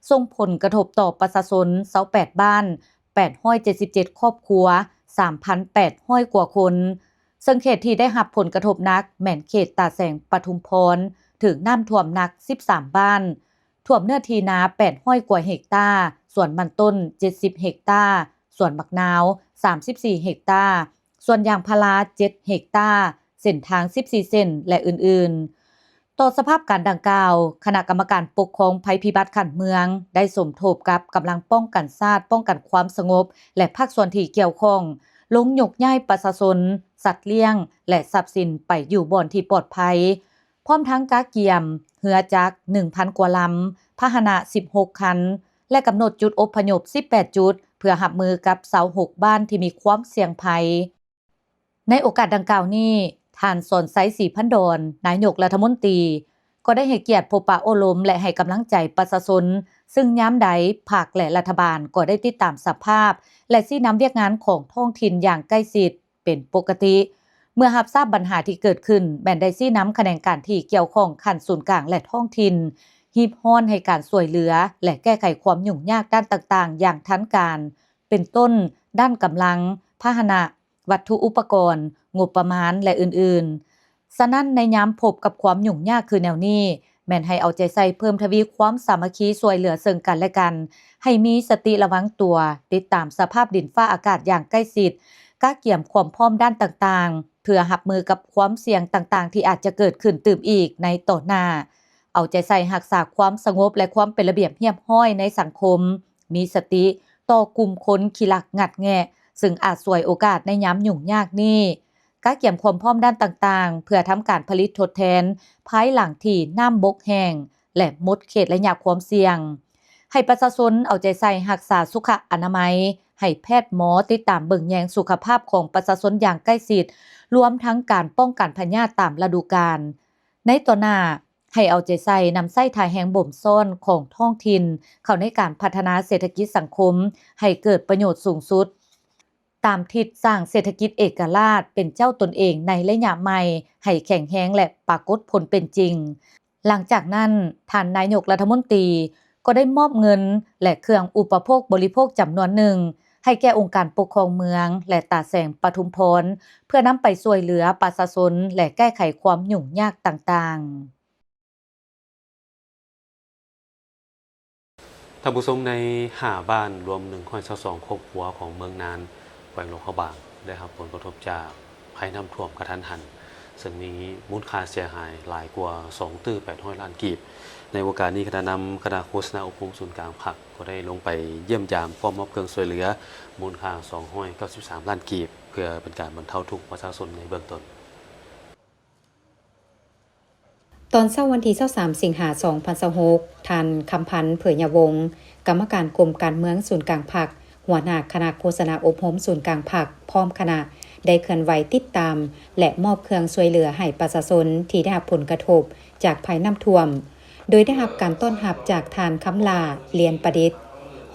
ສົ່ງຜົນກະທົບຕໍ່ປະຊາຊົນຊາວແປດບ້ານ, ແປດຮ້ອຍເຈັດສິບເຈັດຄອບຄົວ, ສາມພັນແປດຮ້ອຍກວ່າຄົນ. ເຊິ່ງເຂດທີ່ໄດ້ຮັບຜົນກະທົບໜັກແມ່ນເຂດຕາແສງປະທຸມພອນ ຖືກນ້ຳຖ້ວມໜັກສິບສາມບ້ານ, ຖ້ວມເນື້ອທີ່ນາແປດຮ້ອຍກວ່າເຮັກຕາ, ສວນມັນຕົ້ນເຈັດສິບເຮັກຕາ, ສວນໝາກນາວສາມສິບສີ່ເຮັກຕາ, ສວນຢາງພາລາເຈັດເຮັກຕາ, ເສັ້ນທາງສິບສີ່ເສັ້ນ ແລະ ອື່ນໆ. ຕໍ່ສະພາບການດັ່ງກ່າວ, ຄະນະກຳມະການປົກຄອງໄພພິບັດຂັ້ນເມືອງ ໄດ້ສົມທົບກັບກຳລັງປ້ອງກັນຊາດ, ປ້ອງກັນຄວາມສະຫງົບ ແລະ ພາກສ່ວນທີ່ກ່ຽວຂ້ອງ ລົງຍົກຍ້າຍປະຊາຊົນ, ສັດລ້ຽງ ແລະ ຊັບສິນໄປຢູ່ບ່ອນທີ່ປອດໄພ, ພ້ອມທັງກະກຽມເຮືອຈັກໜຶ່ງພັນກວ່າລຳ, ພາຫະນະສິບຫົກຄັນ ແລະ ກຳນົດຈຸດອົບພະຍົບສິບແປດຈຸດ ເພື່ອຮັບມືກັບຊາວຫົກບ້ານທີ່ມີຄວາມສ່ຽງໄພ. ໃນໂອກາດດັ່ງກ່າວນີ້, ທ່ານ ສອນໄຊ ສີພັນດອນ ນາຍົກລັດຖະມົນຕີ ກໍໄດ້ໃຫ້ກຽດພົບປະໂອ້ລົມ ແລະ ໃຫ້ກຳລັງໃຈປະຊາຊົນ, ເຊິ່ງຍາມໃດພັກ ແລະ ລັດຖະບານກໍໄດ້ຕິດຕາມສະພາບ ແລະ ຊີ້ນຳວຽກງານຂອງທ້ອງຖິ່ນຢ່າງໃກ້ຊິດເປັນປົກກະຕິ. ເມື່ອຮັບຊາບບັນຫາທີ່ເກີດຂຶ້ນ, ແມ່ນໄດ້ຊີ້ນຳຂະແໜງການທີ່ກ່ຽວຂ້ອງຂັ້ນສູນກາງ ແລະ ທ້ອງຖິ່ນ ຮີບຮ້ອນໃຫ້ການຊ່ວຍເຫຼືອ ແລະ ແກ້ໄຂຄວາມຫຍຸ້ງຍາກດ້ານຕ່າງໆຢ່າງທັນການ, ເປັນຕົ້ນ ດ້ານກຳລັງ, ພາຫະນະ, ວັດຖຸອຸປະກອນ, ງົບປະມານ ແລະ ອື່ນໆ. ສະນັ້ນ, ໃນຍາມພົບກັບຄວາມຫຍຸ້ງຍາກຄືແນວນີ້, ແມ່ນໃຫ້ເອົາໃຈໃສ່ເພີ່ມທະວີຄວາມສາມັກຄີຊ່ວຍເຫຼືອເຊິ່ງກັນ ແລະ ກັນ, ໃຫ້ມີສະຕິລະວັງຕົວ, ຕິດຕາມສະພາບດິນຟ້າອາກາດຢ່າງໃກ້ຊິດ, ກະກຽມຄວາມພ້ອມດ້ານຕ່າງໆ ເພື່ອຮັບມືກັບຄວາມສ່ຽງຕ່າງໆທີ່ອາດຈະເກີດຂຶ້ນຕື່ມອີກໃນຕໍ່ໜ້າ. ເອົາໃຈໃສ່ຮັກສາຄວາມສະຫງົບ ແລະ ຄວາມເປັນລະບຽບຮຽບຮ້ອຍໃນສັງຄົມ, ມີສະຕິຕໍ່ກຸ່ມຄົນຂີ້ລັກງັດແງະ ເຊິ່ງອາດສວຍໂອກາດໃນຍາມຫຍຸ້ງຍາກນີ້. ກະກຽມຄວາມພ້ອມດ້ານຕ່າງໆ ເພື່ອທຳການຜະລິດທົດແທນ ພາຍຫຼັງທີ່ນ້ຳບົກແຫ້ງ ແລະ ໝົດເຂດໄລຍະຄວາມສ່ຽງ. ໃຫ້ປະຊາຊົນເອົາໃຈໃສ່ຮັກສາສຸຂະອະນາໄມ, ໃຫ້ແພດໝໍຕິດຕາມເບິ່ງແຍງສຸຂະພາບຂອງປະຊາຊົນຢ່າງໃກ້ຊິດ, ລວມທັງການປ້ອງກັນພະຍາດຕາມລະດູການ. ໃນຕໍ່ໜ້າ, ໃຫ້ເອົາໃຈໃສ່ນຳໃຊ້ທ່າແຮງບົ່ມຊ້ອນຂອງທ້ອງຖິ່ນເຂົ້າໃນການພັດທະນາເສດຖະກິດສັງຄົມໃຫ້ເກີດປະໂຫຍດສູງສຸດ, ຕາມທິດສ້າງເສດຖະກິດເອກະລາດເປັນເຈົ້າຕົນເອງໃນໄລຍະໃໝ່ໃຫ້ແຂງແຮງ ແລະ ປາກົດຜົນເປັນຈິງ. ຫຼັງຈາກນັ້ນ, ທ່ານນາຍົກລັດຖະມົນຕີກໍໄດ້ມອບເງິນ ແລະ ເຄື່ອງອຸປະໂພກບໍລິໂພກຈຳນວນໜຶ່ງ ໃຫ້ແກ່ອົງການປົກຄອງເມືອງ ແລະ ຕາແສງປະທຸມພອນ ເພື່ອນຳໄປຊ່ວຍເຫຼືອປະຊາຊົນ ແລະ ແກ້ໄຂຄວາມຫຍຸ້ງຍາກຕ່າງໆ. ທ່ານຜູ້ຊົມ, ໃນຫ້າບ້ານ ລວມໜຶ່ງຮ້ອຍຊາວສອງຄອບຄົວຂອງເມືອງນານ ແຂວງຫຼວງພະບາງ ໄດ້ຮັບຜົນກະທົບຈາກໄພນ້ຳຖ້ວມກະທັນຫັນ, ເຊິ່ງມີມູນຄ່າເສຍຫາຍຫຼາຍກວ່າສອງຕື້ແປດຮ້ອຍລ້ານກີບ. ໃນໂອກາດນີ້, ຄະນະນຳຄະນະໂຄສະນາອົບຮົມສູນກາງພັກ ກໍໄດ້ລົງໄປຢ້ຽມຢາມ ພ້ອມມອບເຄື່ອງຊ່ວຍເຫຼືອມູນຄ່າສອງຮ້ອຍເກົ້າສິບສາມລ້ານກີບ ເພື່ອເປັນການບັນເທົາທຸກປະຊາຊົນໃນເບື້ອງຕົ້ນ. ຕອນເຊົ້າວັນທີຊາວສາມ ສິງຫາ ສອງພັນຊາວຫົກ, ທ່ານ ຄຳພັນ ເຜີຍຍາວົງ, ກຳມະການກົມການເມືອງສູນກາງພັກ, ຫົວໜ້າຄະນະໂຄສະນາອົບຮົມສູນກາງພັກ ພ້ອມຄະນະ ໄດ້ເຄື່ອນໄຫວຕິດຕາມ ແລະ ມອບເຄື່ອງຊ່ວຍເຫຼືອໃຫ້ປະຊາຊົນທີ່ໄດ້ຮັບຜົນກະທົບຈາກໄພນ້ຳຖ້ວມ, ໂດຍໄດ້ຮັບການຕ້ອນຮັບຈາກທ່ານ ຄຳຫຼ້າ ລຽນປະດິດ,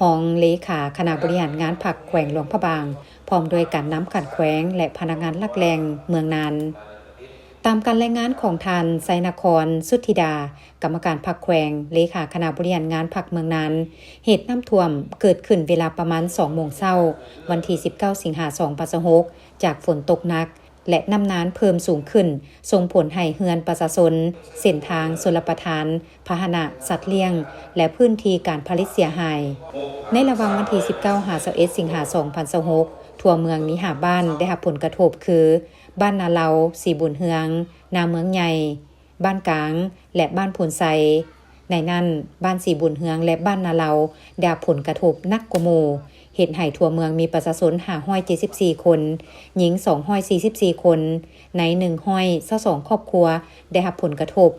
ຮອງເລຂາຄະນະບໍລິຫານງານພັກແຂວງຫຼວງພະບາງ, ພ້ອມດ້ວຍການນຳຂັ້ນແຂວງ ແລະ ພະນັກງານຫຼັກແຫຼ່ງເມືອງນານ. ຕາມການລາຍງານຂອງທ່ານ ໄຊນະຄອນ ສຸດທິດາ, ກຳມະການພັກແຂວງ, ເລຂາຄະນະບໍລິຫານງານພັກເມືອງນານ, ເຫດນ້ຳຖ້ວມເກີດຂຶ້ນເວລາປະມານສອງໂມງເຊົ້າ ວັນທີສິບເກົ້າ ສິງຫາ ສອງພັນຊາວຫົກ ຈາກຝົນຕົກໜັກ, ແລະ ນ້ຳນານເພີ່ມສູງຂຶ້ນ ສົ່ງຜົນໃຫ້ເຮືອນປະຊາຊົນ, ເສັ້ນທາງຊົນລະປະທານ, ພາຫະນະ, ສັດລ້ຽງ ແລະ ພື້ນທີ່ການຜະລິດເສຍຫາຍ. ໃນລະຫວ່າງວັນທີສິບເກົ້າຫາຊາວເອັດສິງຫາສອງພັນຊາວຫົກ ທົ່ວເມືອງມີຫ້າບ້ານໄດ້ຮັບຜົນກະທົບຄື ບ້ານນາເລົາ, ສີບຸນເຮືອງ, ນາເມືອງໃຫຍ່, ບ້ານກາງ ແລະ ບ້ານໂພນໄຊ. ໃນນັ້ນ, ບ້ານສີບຸນເຮືອງ ແລະ ບ້ານນາເລົາ ໄດ້ຮັບຜົນກະທົບໜັກກວ່າໝູ່, ເຮັດໃຫ້ທົ່ວເມືອງມີປະຊາຊົນຫ້າຮ້ອຍເຈັດສິບສີ່ຄົນ, ຍິງສອງຮ້ອຍສີ່ສິບສີ່ຄົນ, ໃນໜຶ່ງຮ້ອຍຊາວສອງຄອບຄົວໄດ້ຮັບຜົນກະທົບ.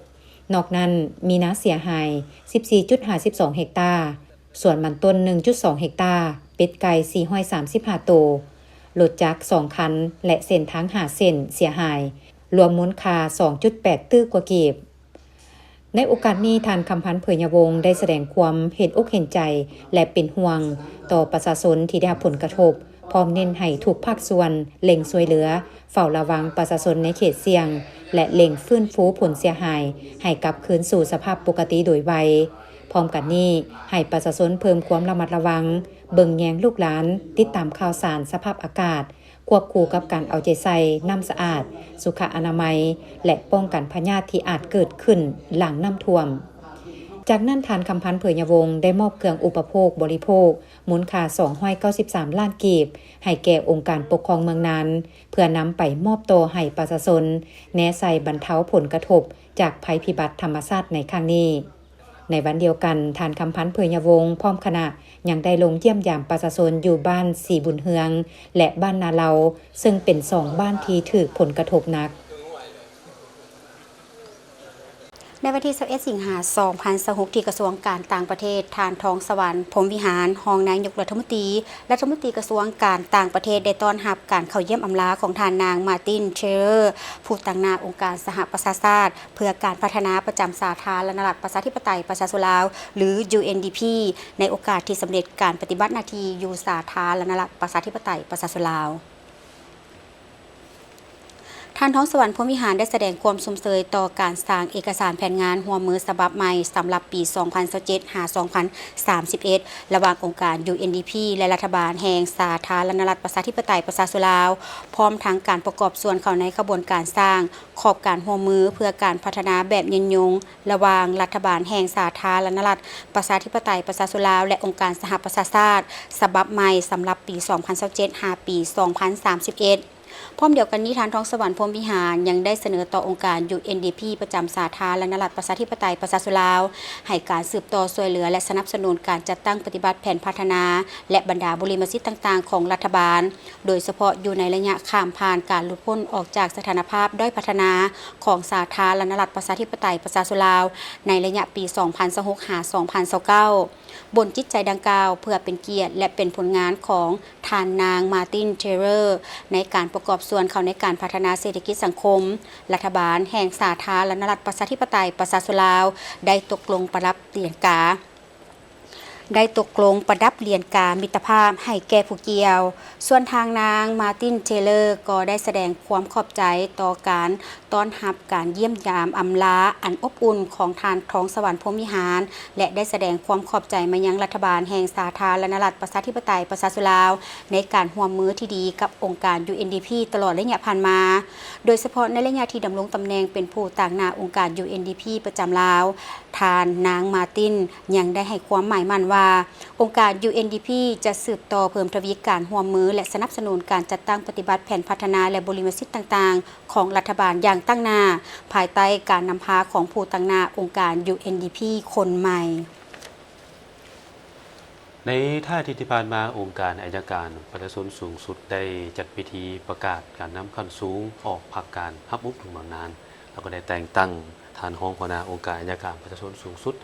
ນອກນັ້ນ, ມີນາເສຍຫາຍສິບສີ່ຈຸດຫ້າສິບສອງເຮັກຕາ, ສວນມັນຕົ້ນໜຶ່ງຈຸດສອງເຮັກຕາ, ເປັດໄກ່ສີ່ຮ້ອຍສາມສິບຫ້າໂຕ, ລົດຈັກສອງຄັນ ແລະ ເສັ້ນທາງຫ້າເສັ້ນເສຍຫາຍ, ລວມມູນຄ່າສອງຈຸດແປດຕື້ກວ່າກີບ. ໃນໂອກາດນີ້, ທ່ານ ຄຳພັນ ເຜີຍຍະວົງ ໄດ້ສະແດງຄວາມເຫັນອົກເຫັນໃຈ ແລະ ເປັນຫ່ວງຕໍ່ປະຊາຊົນທີ່ໄດ້ຮັບຜົນກະທົບ, ພ້ອມເນັ້ນໃຫ້ທຸກພາກສ່ວນເລັ່ງຊ່ວຍເຫຼືອ, ເຝົ້າລະວັງປະຊາຊົນໃນເຂດສ່ຽງ ແລະ ເລັ່ງຟື້ນຟູຜົນເສຍຫາຍໃຫ້ກັບຄືນສູ່ສະພາບປົກກະຕິໂດຍໄວ. ພ້ອມກັນນີ້, ໃຫ້ປະຊາຊົນເພີ່ມຄວາມລະມັດລະວັງ, ເບິ່ງແຍງລູກຫຼານ, ຕິດຕາມຂ່າວສານສະພາບອາກາດ, ຄວບຄູ່ກັບການເອົາໃຈໃສ່ນ້ຳສະອາດ, ສຸຂະອະນາໄມ ແລະ ປ້ອງກັນພະຍາດທີ່ອາດເກີດຂຶ້ນຫຼັງນ້ຳຖ້ວມ. ຈາກນັ້ນ, ທ່ານ ຄຳພັນ ເຜີຍຍະວົງ ໄດ້ມອບເຄື່ອງອຸປະໂພກບໍລິໂພກ ມູນຄ່າສອງຮ້ອຍເກົ້າສິບສາມລ້ານກີບ ໃຫ້ແກ່ອົງການປົກຄອງເມືອງນານ ເພື່ອນຳໄປມອບຕໍ່ໃຫ້ປະຊາຊົນ ແນໃສ່ບັນເທົາຜົນກະທົບຈາກໄພພິບັດທຳມະຊາດໃນຄັ້ງນີ້. ໃນວັນດຽວກັນ, ທ່ານ ຄຳພັນ ເຜີຍຍະວົງ ພ້ອມຄະນະ ຍັງໄດ້ລົງຢ້ຽມຢາມປະຊາຊົນຢູ່ບ້ານສີບຸນເຮືອງ ແລະ ບ້ານນາເລົາ, ເຊິ່ງເປັນສອງບ້ານທີ່ຖືກຜົນກະທົບໜັກ. ໃນວັນທີຊາວເອັດສິງຫາສອງພັນຊາວຫົກ ທີ່ກະຊວງການຕ່າງປະເທດ, ທ່ານ ທອງສະຫວັນ ພົມວິຫານ ຮອງນາຍົກລັດຖະມົນຕີ, ລັດຖະມົນຕີກະຊວງການຕ່າງປະເທດ ໄດ້ຕ້ອນຮັບການເຂົ້າຢ້ຽມອຳລາຂອງທ່ານນາງ ມາຕິນ ເທເລີ ຜູ້ຕາງໜ້າອົງການສະຫະປະຊາຊາດ ເພື່ອການພັດທະນາປະຈຳສາທາລະນະລັດ ປະຊາທິປະໄຕ ປະຊາຊົນລາວ ຫຼື UNDP ໃນໂອກາດທີ່ສຳເລັດການປະຕິບັດໜ້າທີ່ຢູ່ສາທາລະນະລັດ ປະຊາທິປະໄຕ ປະຊາຊົນລາວ. ທ່ານ ທອງສະຫວັນ ພົມວິຫານ ໄດ້ສະແດງຄວາມຊົມເຊີຍຕໍ່ການສ້າງເອກະສານແຜນງານຮ່ວມມືສະບັບໃໝ່ສຳລັບປີສອງພັນຊາວເຈັດ ຫາ ສອງພັນສາມສິບເອັດ ລະຫວ່າງອົງການ UNDP ແລະ ລັດຖະບານແຫ່ງສາທາລະນະລັດ ປະຊາທິປະໄຕ ປະຊາຊົນລາວ, ພ້ອມທັງການປະກອບສ່ວນເຂົ້າໃນຂະບວນການສ້າງຂອບການຮ່ວມມືເພື່ອການພັດທະນາແບບຍືນຍົງ ລະຫວ່າງລັດຖະບານແຫ່ງສາທາລະນະລັດ ປະຊາທິປະໄຕ ປະຊາຊົນລາວ ແລະ ອົງການສະຫະປະຊາຊາດ ສະບັບໃໝ່ສຳລັບປີສອງພັນຊາວເຈັດ ຫາ ປີສອງພັນສາມສິບເອັດ. ພ້ອມດຽວກັນນີ້, ທ່ານ ທອງສະຫວັນ ພົມວິຫານ ຍັງໄດ້ສະເໜີຕໍ່ອົງການ UNDP ປະຈຳສາທາລະນະລັດ ປະຊາທິປະໄຕ ປະຊາຊົນລາວ ໃຫ້ການສືບຕໍ່ຊ່ວຍເຫຼືອ ແລະ ສະໜັບສະໜູນການຈັດຕັ້ງປະຕິບັດແຜນພັດທະນາ ແລະ ບັນດາບຸລິມະສິດຕ່າງໆຂອງລັດຖະບານ, ໂດຍສະເພາະຢູ່ໃນໄລຍະຂ້າມຜ່ານການຫຼຸດພົ້ນອອກຈາກສະຖານະພາບດ້ອຍພັດທະນາຂອງສາທາລະນະລັດ ປະຊາທິປະໄຕ ປະຊາຊົນລາວ ໃນໄລຍະປີສອງພັນຊາວຫົກ ຫາ ສອງພັນຊາວເກົ້າ. ບົນຈິດໃຈດັ່ງກ່າວ ເພື່ອເປັນກຽດ ແລະ ເປັນຜົນງານຂອງທ່ານນາງ ມາຕິນ ເທເລີ ໃນການປະກອບສ່ວນເຂົ້າໃນການພັດທະນາເສດຖະກິດສັງຄົມ, ລັດຖະບານແຫ່ງສາທາລະນະລັດ ປະຊາທິປະໄຕ ປະຊາຊົນລາວ ໄດ້ຕົກລົງປະດັບຫຼຽນກາ ໄດ້ຕົກລົງປະດັບຫຼຽນກາມິດຕະພາບໃຫ້ແກ່ຜູ້ກ່ຽວ. ສ່ວນທາງນາງ ມາຕິນ ເທເລີ ກໍໄດ້ສະແດງຄວາມຂອບໃຈຕໍ່ການ ຕ້ອນຮັບການຢ້ຽມຢາມອຳລາອັນອົບອຸ່ນຂອງທ່ານ ທອງສະຫວັນ ພົມວິຫານ ແລະ ໄດ້ສະແດງຄວາມຂອບໃຈມາຍັງລັດຖະບານແຫ່ງສາທາລະນະລັດ ປະຊາທິປະໄຕ ປະຊາຊົນລາວ ໃນການຮ່ວມມືທີ່ດີກັບອົງການ UNDP ຕະຫຼອດໄລຍະຜ່ານມາ, ໂດຍສະເພາະໃນໄລຍະທີ່ດຳລົງຕຳແໜ່ງເປັນຜູ້ຕາງໜ້າອົງການ UNDP ປະຈຳລາວ. ທ່ານນາງ ມາຕິນ ຍັງໄດ້ໃຫ້ຄວາມໝາຍໝັ້ນວ່າ ອົງການ UNDP ຈະສືບຕໍ່ເພີ່ມທະວີການຮ່ວມມື ແລະ ສະໜັບສະໜູນການຈັດຕັ້ງປະຕິບັດແຜນພັດທະນາ ແລະ ບຸລິມະສິດຕ່າງໆ ຂອງລັດຖະບານຢ່າງຕັ້ງໜ້າ, ພາຍໃຕ້ການນຳພາຂອງຜູ້ຕາງໜ້າອົງການ UNDP ຄົນໃໝ່. ໃນທ້າຍອາທິດທີ່ຜ່ານມາ, ອົງການໄອຍະການປະຊາຊົນສູງສຸດໄດ້ຈັດພິທີປະກາດການນຳຂັ້ນສູງອອກພັກການຮັບອົບຮົມບຳນານ ແລ້ວກໍໄດ້ແຕ່ງຕັ້ງທ່ານຮອງຫົວໜ້າອົງການໄອຍະການປະຊາຊົນສູງສຸດ,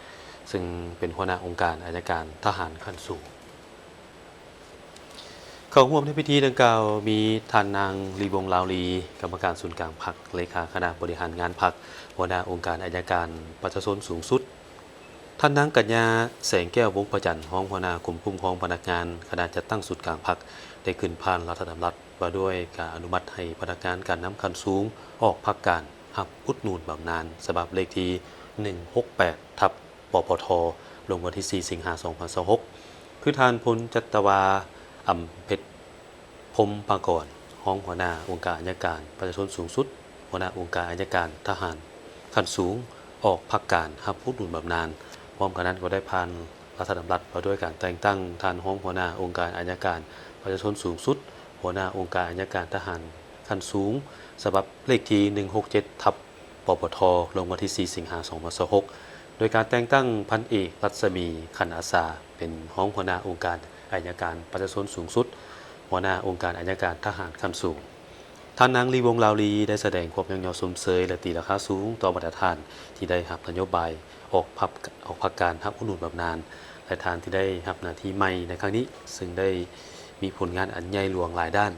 ເຊິ່ງເປັນຫົວໜ້າອົງການໄອຍະການທະຫານຂັ້ນສູງ. ເຂົ້າຮ່ວມໃນພິທີດັ່ງກ່າວມີທ່ານນາງ ລີວົງ ລາວລີ, ກຳມະການສູນກາງພັກ, ເລຂາຄະນະບໍລິຫານງານພັກ, ຫົວໜ້າອົງການໄອຍະການປະຊາຊົນສູງສຸດ, ທ່ານນາງ ກັນຍາ ແສງແກ້ວວົງພະຈັນ, ຮອງຫົວໜ້າກົມຄຸ້ມຄອງພະນັກງານ, ຄະນະຈັດຕັ້ງສູນກາງພັກ ໄດ້ຂຶ້ນຜ່ານລາຊະດຳລັດວ່າດ້ວຍການອະນຸມັດໃຫ້ພະນັກງານການນຳຂັ້ນສູງອອກພັກການຮັບອຸດໜູນບຳນານ ສະບັບເລກທີໜຶ່ງຫົກແປດ ທັບ ປປທ ລົງວັນທີສີ່ ສິງຫາ ສອງພັນຊາວຫົກ ຄືທ່ານ ພົນຈັດຕະວາ ອຳເພັດ ພົມປະກອນ, ຮອງຫົວໜ້າອົງການອັຍການປະຊາຊົນສູງສຸດ, ຫົວໜ້າອົງການອັຍການທະຫານຂັ້ນສູງ ອອກພັກການຮັບອຸດໜູນບຳນານ. ພ້ອມກັນນັ້ນກໍໄດ້ຜ່ານລັດຖະດຳລັດວ່າດ້ວຍການແຕ່ງຕັ້ງທ່ານຮອງຫົວໜ້າອົງການອັຍການປະຊາຊົນສູງສຸດ, ຫົວໜ້າອົງການອັຍການທະຫານຂັ້ນສູງ ສະບັບເລກທີໜຶ່ງຫົກເຈັດ ທັບ ປປທ ລົງວັນທີສີ່ ສິງຫາ ສອງພັນຊາວຫົກ ໂດຍການແຕ່ງຕັ້ງພັນເອກ ລັດສະໝີ ຂັນອາສາ ເປັນຮອງຫົວໜ້າອົງການອັຍການປະຊາຊົນສູງສຸດ, ຫົວໜ້າອົງການອັຍການທະຫານຂັ້ນສູງ. ທ່ານນາງ ລີວົງ ລາວລີ ໄດ້ສະແດງຄວາມຍ້ອງຍໍຊົມເຊີຍ ແລະ ຕີລາຄາສູງຕໍ່ບັນດາທ່ານທີ່ໄດ້ຮັບນະໂຍບາຍອອກພັກ ອອກພັກການຮັບອຸດໜູນບຳນານ ແລະ ທ່ານທີ່ໄດ້ຮັບໜ້າທີ່ໃໝ່ໃນຄັ້ງນີ້ ເຊິ່ງໄດ້ມີຜົນງານອັນໃຫຍ່ຫຼວງຫຼາຍດ້ານ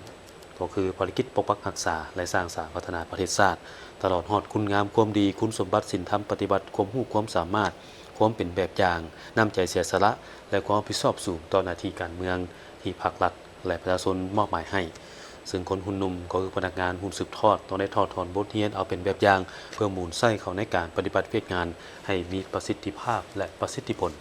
ກໍຄືພາລະກິດປົກປັກຮັກສາ ແລະ ສ້າງສາພັດທະນາປະເທດຊາດ, ຕະຫຼອດຮອດຄຸນງາມຄວາມດີ, ຄຸນສົມບັດສິນທຳປະຕິບັດ, ຄວາມຮູ້ຄວາມສາມາດ, ຄວາມເປັນແບບຢ່າງ, ນ້ຳໃຈເສຍສະຫຼະ ແລະ ຄວາມຮັບຜິດຊອບສູງຕໍ່ໜ້າທີ່ການເມືອງທີ່ພັກລັດ ແລະ ປະຊາຊົນມອບໝາຍໃຫ້. ເຊິ່ງຄົນຮຸ່ນໜຸ່ມ ກໍຄືພະນັກງານຮຸ່ນສືບທອດ ຕ້ອງໄດ້ຖອດຖອນບົດຮຽນເອົາເປັນແບບຢ່າງ ເພື່ອໝູນໃຊ້ເຂົ້າໃນການປະຕິບັດວຽກງານໃຫ້ມີປະສິດທິພາບ ແລະ ປະສິດທິຜົນ.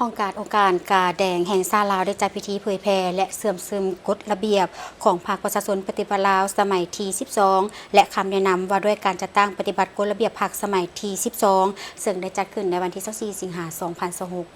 ຫ້ອງການອົງການກາແດງແຫ່ງຊາດລາວ ໄດ້ຈັດພິທີເຜີຍແຜ່ ແລະ ເຊື່ອມຊຶມກົດລະບຽບຂອງພັກປະຊາຊົນປະຕິວັດລາວ ສະໄໝທີສິບສອງ ແລະ ຄຳແນະນຳວ່າດ້ວຍການຈັດຕັ້ງປະຕິບັດກົດລະບຽບພັກສະໄໝທີສິບສອງ ເຊິ່ງໄດ້ຈັດຂຶ້ນໃນວັນທີຊາວສີ່ ສິງຫາ ສອງພັນຊາວຫົກ.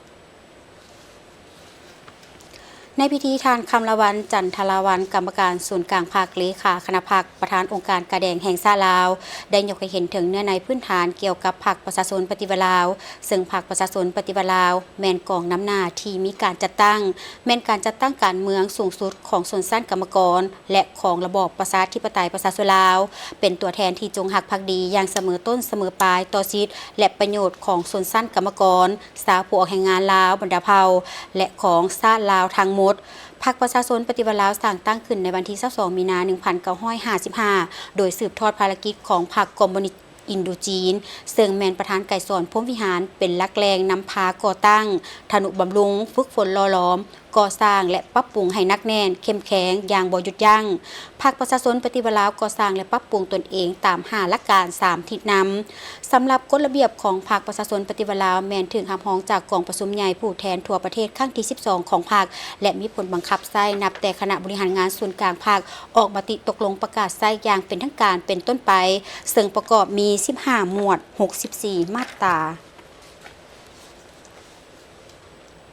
ໃນພິທີ ທ່ານ ຄຳລະວັນ ຈັນທະລາວັນ ກຳມະການສູນກາງພັກ, ເລຂາຄະນະພັກ, ປະທານອົງການກາແດງແຫ່ງຊາດລາວ ໄດ້ຍົກໃຫ້ເຫັນເຖິງເນື້ອໃນພື້ນຖານກ່ຽວກັບພັກປະຊາຊົນປະຕິວັດລາວ, ເຊິ່ງພັກປະຊາຊົນປະຕິວັດລາວ ແມ່ນກອງນຳໜ້າທີ່ມີການຈັດຕັ້ງ, ແມ່ນການຈັດຕັ້ງການເມືອງສູງສຸດຂອງຊົນຊັ້ນກຳມະກອນ ແລະ ຂອງລະບອບປະຊາທິປະໄຕປະຊາຊົນລາວ, ເປັນຕົວແທນທີ່ຈົງຮັກພັກດີຢ່າງສະເໝີຕົ້ນສະເໝີປາຍຕໍ່ສິດ ແລະ ປະໂຫຍດຂອງຊົນຊັ້ນກຳມະກອນ, ຊາວຜູ້ອອກແຮງງານລາວບັນດາເຜົ່າ ແລະ ຂອງຊາດລາວທັງໝົດ. ພັກປະຊາຊົນປະຕິວັດລາວສ້າງຕັ້ງຂຶ້ນໃນວັນທີຊາວສອງ ມີນາ ໜຶ່ງພັນເກົ້າຮ້ອຍຫ້າສິບຫ້າ ໂດຍສືບທອດພາລະກິດຂອງພັກຄອມມູນິດອິນໂດຈີນ ເຊິ່ງແມ່ນປະທານໄກສອນ ພົມວິຫານ ເປັນຫຼັກແຫຼ່ງນຳພາກໍ່ຕັ້ງ, ທະນຸບຳລຸງ, ຝຶກຝົນຫຼໍ່ຫຼອມ, ກໍ່ສ້າງ ແລະ ປັບປຸງໃຫ້ໜັກແໜ້ນ, ເຂັ້ມແຂງຢ່າງບໍ່ຢຸດຢັ້ງ. ພັກປະຊາຊົນປະຕິວັດລາວກໍ່ສ້າງ ແລະ ປັບປຸງຕົນເອງຕາມຫ້າຫຼັກການສາມທິດນຳ. ສຳລັບກົດລະບຽບຂອງພັກປະຊາຊົນປະຕິວັດລາວ ແມ່ນຖືກຮັບຮອງຈາກກອງປະຊຸມໃຫຍ່ຜູ້ແທນທົ່ວປະເທດຄັ້ງທີສິບສອງຂອງພັກ ແລະ ມີຜົນບັງຄັບໃຊ້ນັບແຕ່ຄະນະບໍລິຫານງານສູນກາງພັກອອກມະຕິຕົກລົງປະກາດໃຊ້ຢ່າງເປັນທາງການເປັນຕົ້ນໄປ, ເຊິ່ງປະກອບມີສິບຫ້າໝວດ, ຫົກສິບສີ່ມາດຕາ.